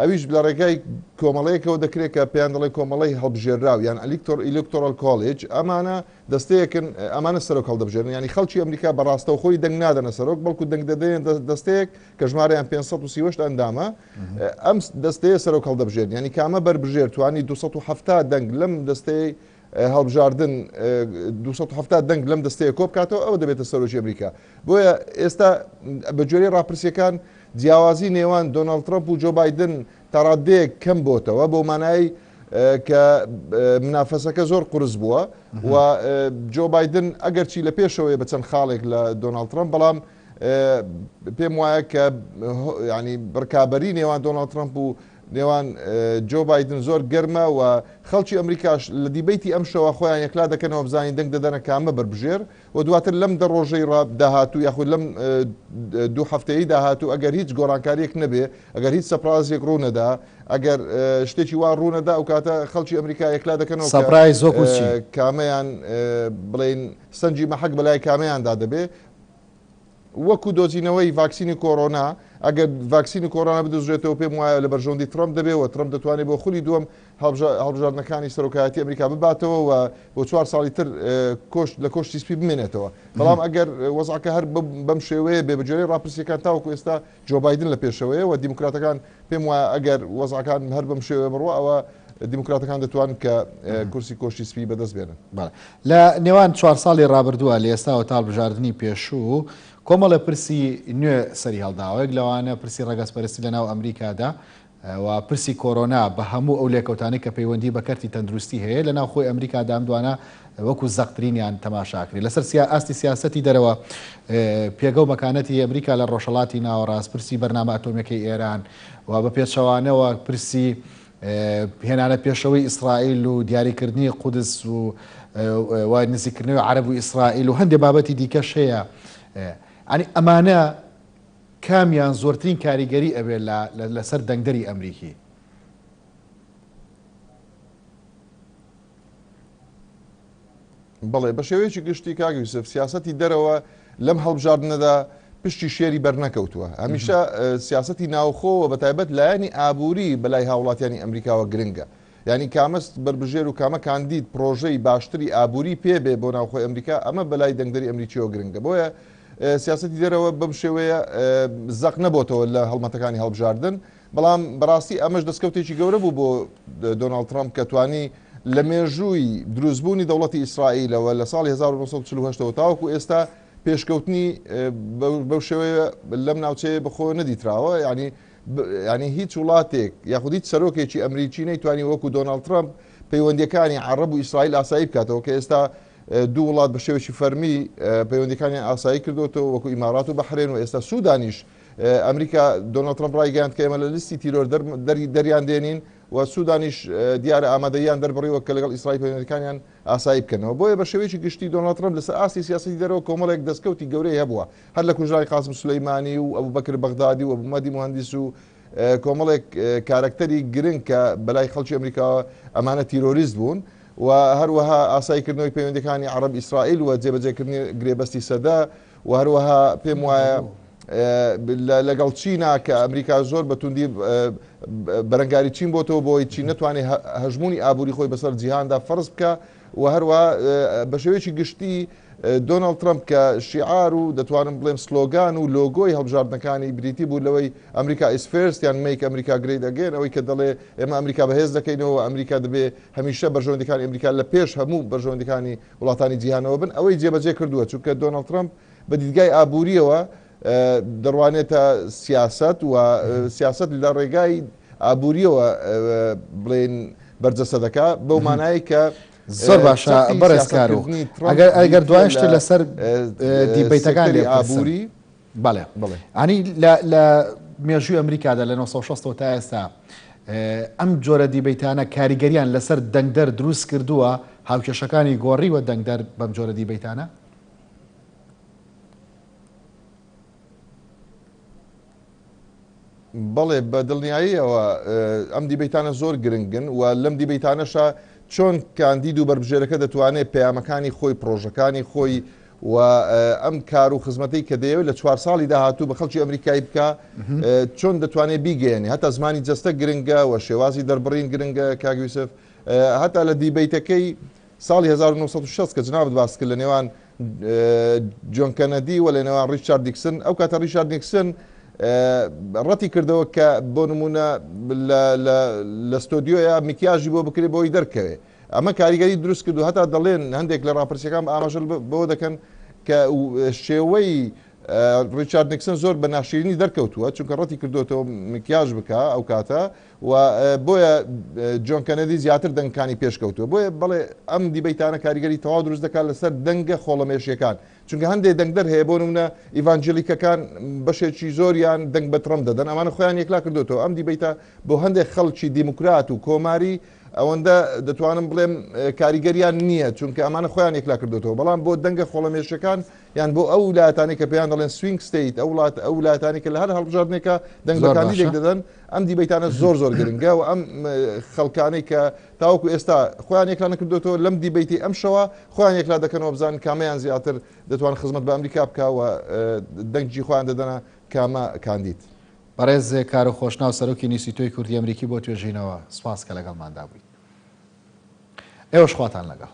ئەویش لە ڕێگای کۆمەڵەیەکەوە دەکرێت کە پێیان دەڵێن کۆمەڵەی هەڵبژێرراو یان elector Electoral College ئەمانە دەستەیەکن ئەمانە سەرۆک هەڵدەبژێرن یانی خەڵکی ئەمریکا بە ڕاستەوخۆی دەنگ نادەنە سەرۆک بەڵکو دەنگ دەدەن دەستەیەک کە ژمارەیان 538 ئەندامە ئەم دەستەیە سەرۆک هەڵدەبژێرن یانی کامە بەربژێر توانی 270 دەنگ لەم دەستەیە هەڵبژاردن 270 دەنگ لەم دەستەیە کۆ بکاتەوە ئەوە دەبێتە سەرۆکی ئەمریکا بۆیە ئێستا بە گوێرەی ڕاپرسیەکان جیاوازی نێوان دۆناڵد ترەمپ و جۆ بایدن تاڕادەیەک کەم بۆتەوە بۆ مانای کە منافەسەکە زۆر قورس بووە و جۆ بایدن ئەگەرچی لە پێشەوەی بە چەند خاڵێک لە دۆناڵد ترەمپ بەڵام پێم وایە کە ینی ڕکابەری نێوان دۆناڵد ترەمپ و نێوان جۆ بایدن زۆر گەرمە و خەڵکی ئەمریکاش لە دیبەیتی ئەم شەوە خۆیان یەکلا دەکەنەوە بزانین دەنگ دەدەنە کامە بەربژێر و دواتر لەم دە ڕۆژەی ڕا داهاتوو یاخود لەم دوو هەفتەیەی داهاتوو ئەگەر هیچ گۆڕانکارییەک نەبێ، ئەگەر هیچ surprise ێک ڕوو نەدا، ئەگەر شتێکی وا ڕوو نەدا ئەو کاتە خەڵکی ئەمریکا یەکلا دەکەنەوە کە surprise وەکوو چی؟ کامەیان بڵێین سەنگی مەحەک بەلای کامەیاندا دەبێ. وەکو دۆزینەوەی ڤاکسینی کۆرۆنا، ئەگەر ڤاکسینی کۆرۆنا بدۆزرێتەوە پێم وایە لە بەرژەوەندی ترەمپ دەبێ و ترەمپ دەتوانێت بۆ خولی دووەم هەڵبژاردنەکانی سەرۆکایەتی ئەمریکا بباتەوە و بۆ چوار ساڵی تر لە کۆشکی سپی بمێنێتەوە. بەڵام ئەگەر وەزعەکە هەر بەم شێوەیە بێ بەگوێرەی ڕاپرسییەکان تاوەکو ئێستا جۆ بایدن لە پێشەوەیە و دیموکراتەکان پێم وایە ئەگەر وەزعەکان هەر بەم شێوەیە بڕوا ئەوە دیموکراتەکان دەتوانن کە کورسی کۆشکی سپی بەدەست بێنن. بەڵێ. لە نێوان چوار ساڵی ڕابردووە لە ئێستاوە تا هەڵبژاردنی پێشوو کۆمەڵێ پرسی نوێ سەری هەڵداوە، یەک لەوانە پرسی ڕەگەزپەرستی لە ناو ئەمریکادا. و پرسی کۆرۆنا بە هەموو ئەو لێکەوتانەی کە پەیوەندی بە کەرتی تەندروستی هەیە لە ناوخۆی ئەمریکادا ئەم دوانە وەکو زەقترینیان تەماشا ئەکرێت. لەسەر ئاستی سیاسەتی دەرەوە پێگە و مەکانەتی ئەمریکا لە ڕۆژهەڵاتی ناوەڕاست، پرسی بەرنامە ئەتۆمیەکەی ئێران و بە پێچەوانەوە پرسی هێنانە پێشەوەی ئیسرائیل و دیاریکردنی قودس و و نزیککردنەوەی عەرەب و ئیسرائیل و هەندێک بابەتی دیکەش هەیە. یانی ئەمانە کامیان زۆرترین کاریگەری ئەبێت لەسەر دەنگدەری ئەمریکی؟ بەڵێ، بە شێوەیەکی گشتی کاک یوسف سیاسەتی دەرەوە لەم هەڵبژاردنەدا پشتی شێری بەرنەکەوتووە. هەمیشە سیاسەتی ناوخۆ و بەتایبەت لایەنی ئابووری بەلای هاوڵاتیانی ئەمریکاوە گرنگە. یانی کامە بەربژێر و کامە کاندید پڕۆژەی باشتری ئابووری پێ بێ بۆ ناوخۆی ئەمریکا، ئەمە بەلای دەنگدەری ئەمریکییەوە گرنگە. بۆیە سیاسەتی دەرەوە بەم شێوەیە زەق نەبۆتەوە لە هەڵمەتەکانی هەڵبژاردن. بەڵام بەڕاستی ئەمەش دەستکەوتێکی گەورە بوو بۆ دۆناڵد ترەمپ کە توانی لە مێژووی دروستبوونی دەوڵەتی ئیسرائیلەوە لە ساڵی 1948 ەوە تاوەکو ئێستا پێشکەوتنی بەو شێوەیە لەم ناوچەیە بەخۆوە نەدیتراوە. یانی یانی هیچ وڵاتێک یاخود هیچ سەرۆکێکی ئەمریکی نەیتوانی وەکو دۆناڵد ترەمپ پەیوەندیەکانی عەڕەب و ئیسرائیل ئاسایی بکاتەوە کە ئێستا دوو وڵات بە شێوەیەکی فەرمی پەیوەندیەکانیان ئاسایی کردوەتەوە وەکو ئیمارات و بەحرێن و ئێستا سودانیش ئەمریکا دۆناڵد ترەمپ ڕایگەیاند کە ئێمە لە لیستی تیرۆر دەریان دێنین و سودانیش دیارە ئامادەییان دەربڕیوە کە لەگەڵ ئیسرائیل پەیوەندیەکانیان ئاسایی بکەنەوە. بۆیە بە شێوەیەکی گشتی دۆناڵد ترەمپ لەسەر ئاستی سیاسەتی دەرەوە کۆمەڵێک دەستکەوتی گەورەی هەبووە، هەر لە کوژرانی قاسم سولەیمانی و ئەبوبەکر بەغدادی و ئەبومەهدی موهەندیس و کۆمەڵێک کارەکتەری گرنگ کە بەلای خەڵکی ئەمریکاوە ئەمانە تیرۆریست بوون و هەروەها ئاساییکردنەوەی پەیوەندیەکانی عەڕەب ئیسرائیل و جێبەجێکردنی گرێبەستی سەدە و هەروەها پێم وایە لەگەڵ چینا کە ئەمریکا زۆر بە توندی بەرەنگاری چین بۆتەوە بۆی چین نەتوانێت هەژمونی ئابووری خۆی بەسەر جیهاندا فەرز بکە و هەروە بە شێوەیەکی گشتی دۆناڵد ترەمپ کە شیعار و دەتوانم بڵێم سلۆگان و لۆگۆی هەڵبژاردنەکانی بریتی بوو لەوەی America is first یان Make America Great Again ئەوەی کە دەڵێ ئێمە ئەمریکا بەهێز دەکەینەوە ئەمریکا دەبێ هەمیشە بەرژەوەندیەکانی ئەمریکا لە پێش هەموو بەرژەوەندیەکانی وڵاتانی جیهانەوە بن ئەوەی جێبەجێ کردووە چونکە دۆناڵد ترەمپ بە دیدگای ئابووریەوە دەڕوانێتە سیاسەت و سیاسەت لە ڕێگای ئابووریەوە بڵێن بەرجەستە دەکا بەو مانایەی کە زۆر باشە بەڕێز کارو ئەگەر ئەگەر دوای شتێ لەسەر دیبەیتەکان لێ ئابووری بەڵێ بڵێ ئەنی لە مێژووی ئەمریکادا لە 1960 تا ئێستا ئەم جۆرە دیبەیتانە کاریگەریان لەسەر دەنگدەر دروست کردووە هاوکێشەکانی گۆڕیوە دەنگدەر بەم جۆرە دیبەیتانە؟ بەڵێ بە دڵنیاییەوە ئەم دیبەیتانە زۆر گرنگن و لەم دیبەیتانەشا چۆن کاندید و بەربژێرەکە دەتوانێت پەیامەکانی خۆی پرۆژەکانی خۆی و ئەم کار و خزمەتەی کە دەیەوێت لە چوار ساڵی داهاتوو بە خەڵکی ئەمریکایی بکە چۆن دەتوانێت بیگەیەنێ هەتا زمانی جەستە گرنگە و شێوازی دەربڕین گرنگە کاک یوسف هەتا لە دیبەیتەکەی ساڵی 1960 کە جنابت باس کرد لە نێوان جۆن کەنەدی و لە نێوان ڕیچارد نیکسن، ئەو کاتە ڕیچارد نیکسن ڕەتی کردەوە کە بۆ نمونە لە ستۆدیۆیە میکیاژی بۆ بکرێت بۆی دەرکەوێ. ئەمە کاریگەری دروست کرد و هەتا دەڵێن هەندێک لە ڕاپرسیەکان ئاماژە بەوە دەکەن کە شێوەی ڕیچارد نیکسن زۆر بە ناشیرینی دەرکەوتووە چونکە ڕەتی کردوێتەوە مکیاژ بکە ئەو کاتە و بۆیە جۆن کەنەدی زیاتر دەنگەکانی پێشکەوتووە. بۆیە بەڵێ ئەم دیبەیتانە کاریگەری تەواو دروست دەکات لەسەر دەنگە خۆڵەمێشیەکان. چونکە هەندێک دەنگدەر هەیە بۆ نمونە ئیڤانجیلیکەکان بەشێکی زۆریان دەنگ بە ترەمپ دەدەن ئەمانە خۆیان یەکلا کردوێتەوە. ئەم دیبەیتە بۆ هەندێک خەڵکی دیموکرات و کۆماری ئەوەندە دەتوانم بڵێم کاریگەریان نییە چونکە ئەمانە خۆیان یەکلا کردوێتەوە. بەڵام بۆ دەنگە خۆڵەمێشیەکان یان بۆ ئەو ولایەتانەی کە پێیان دەڵێن swing state، ئەو وڵات ئەو ولایەتانەی کە لە هەر هەڵبژاردنێکا دەنگ بە زۆر کاندیدێک باشە. دەدەن، ئەم دیبەیتانە زۆر زۆر گرنگە و ئەم خەڵکانەی کە تاوەکو ئێستا خۆیان یەکلا نەکردۆتەوە لەم دیبەیتەی ئەمشەوە خۆیان یەکلا دەکەنەوە بزانن کامەیان زیاتر دەتوان خزمەت بە ئەمریکا بکا و دەنگی خۆیان دەدەنە کامە کاندید. بەڕێز کارۆ خۆشناو سەرۆکی ئینستیتۆی کوردی ئەمریکی بۆ توێژینەوە، سوپاس کە لەگەڵماندا بوویت. ئێوەش خواتان لەگەڵ.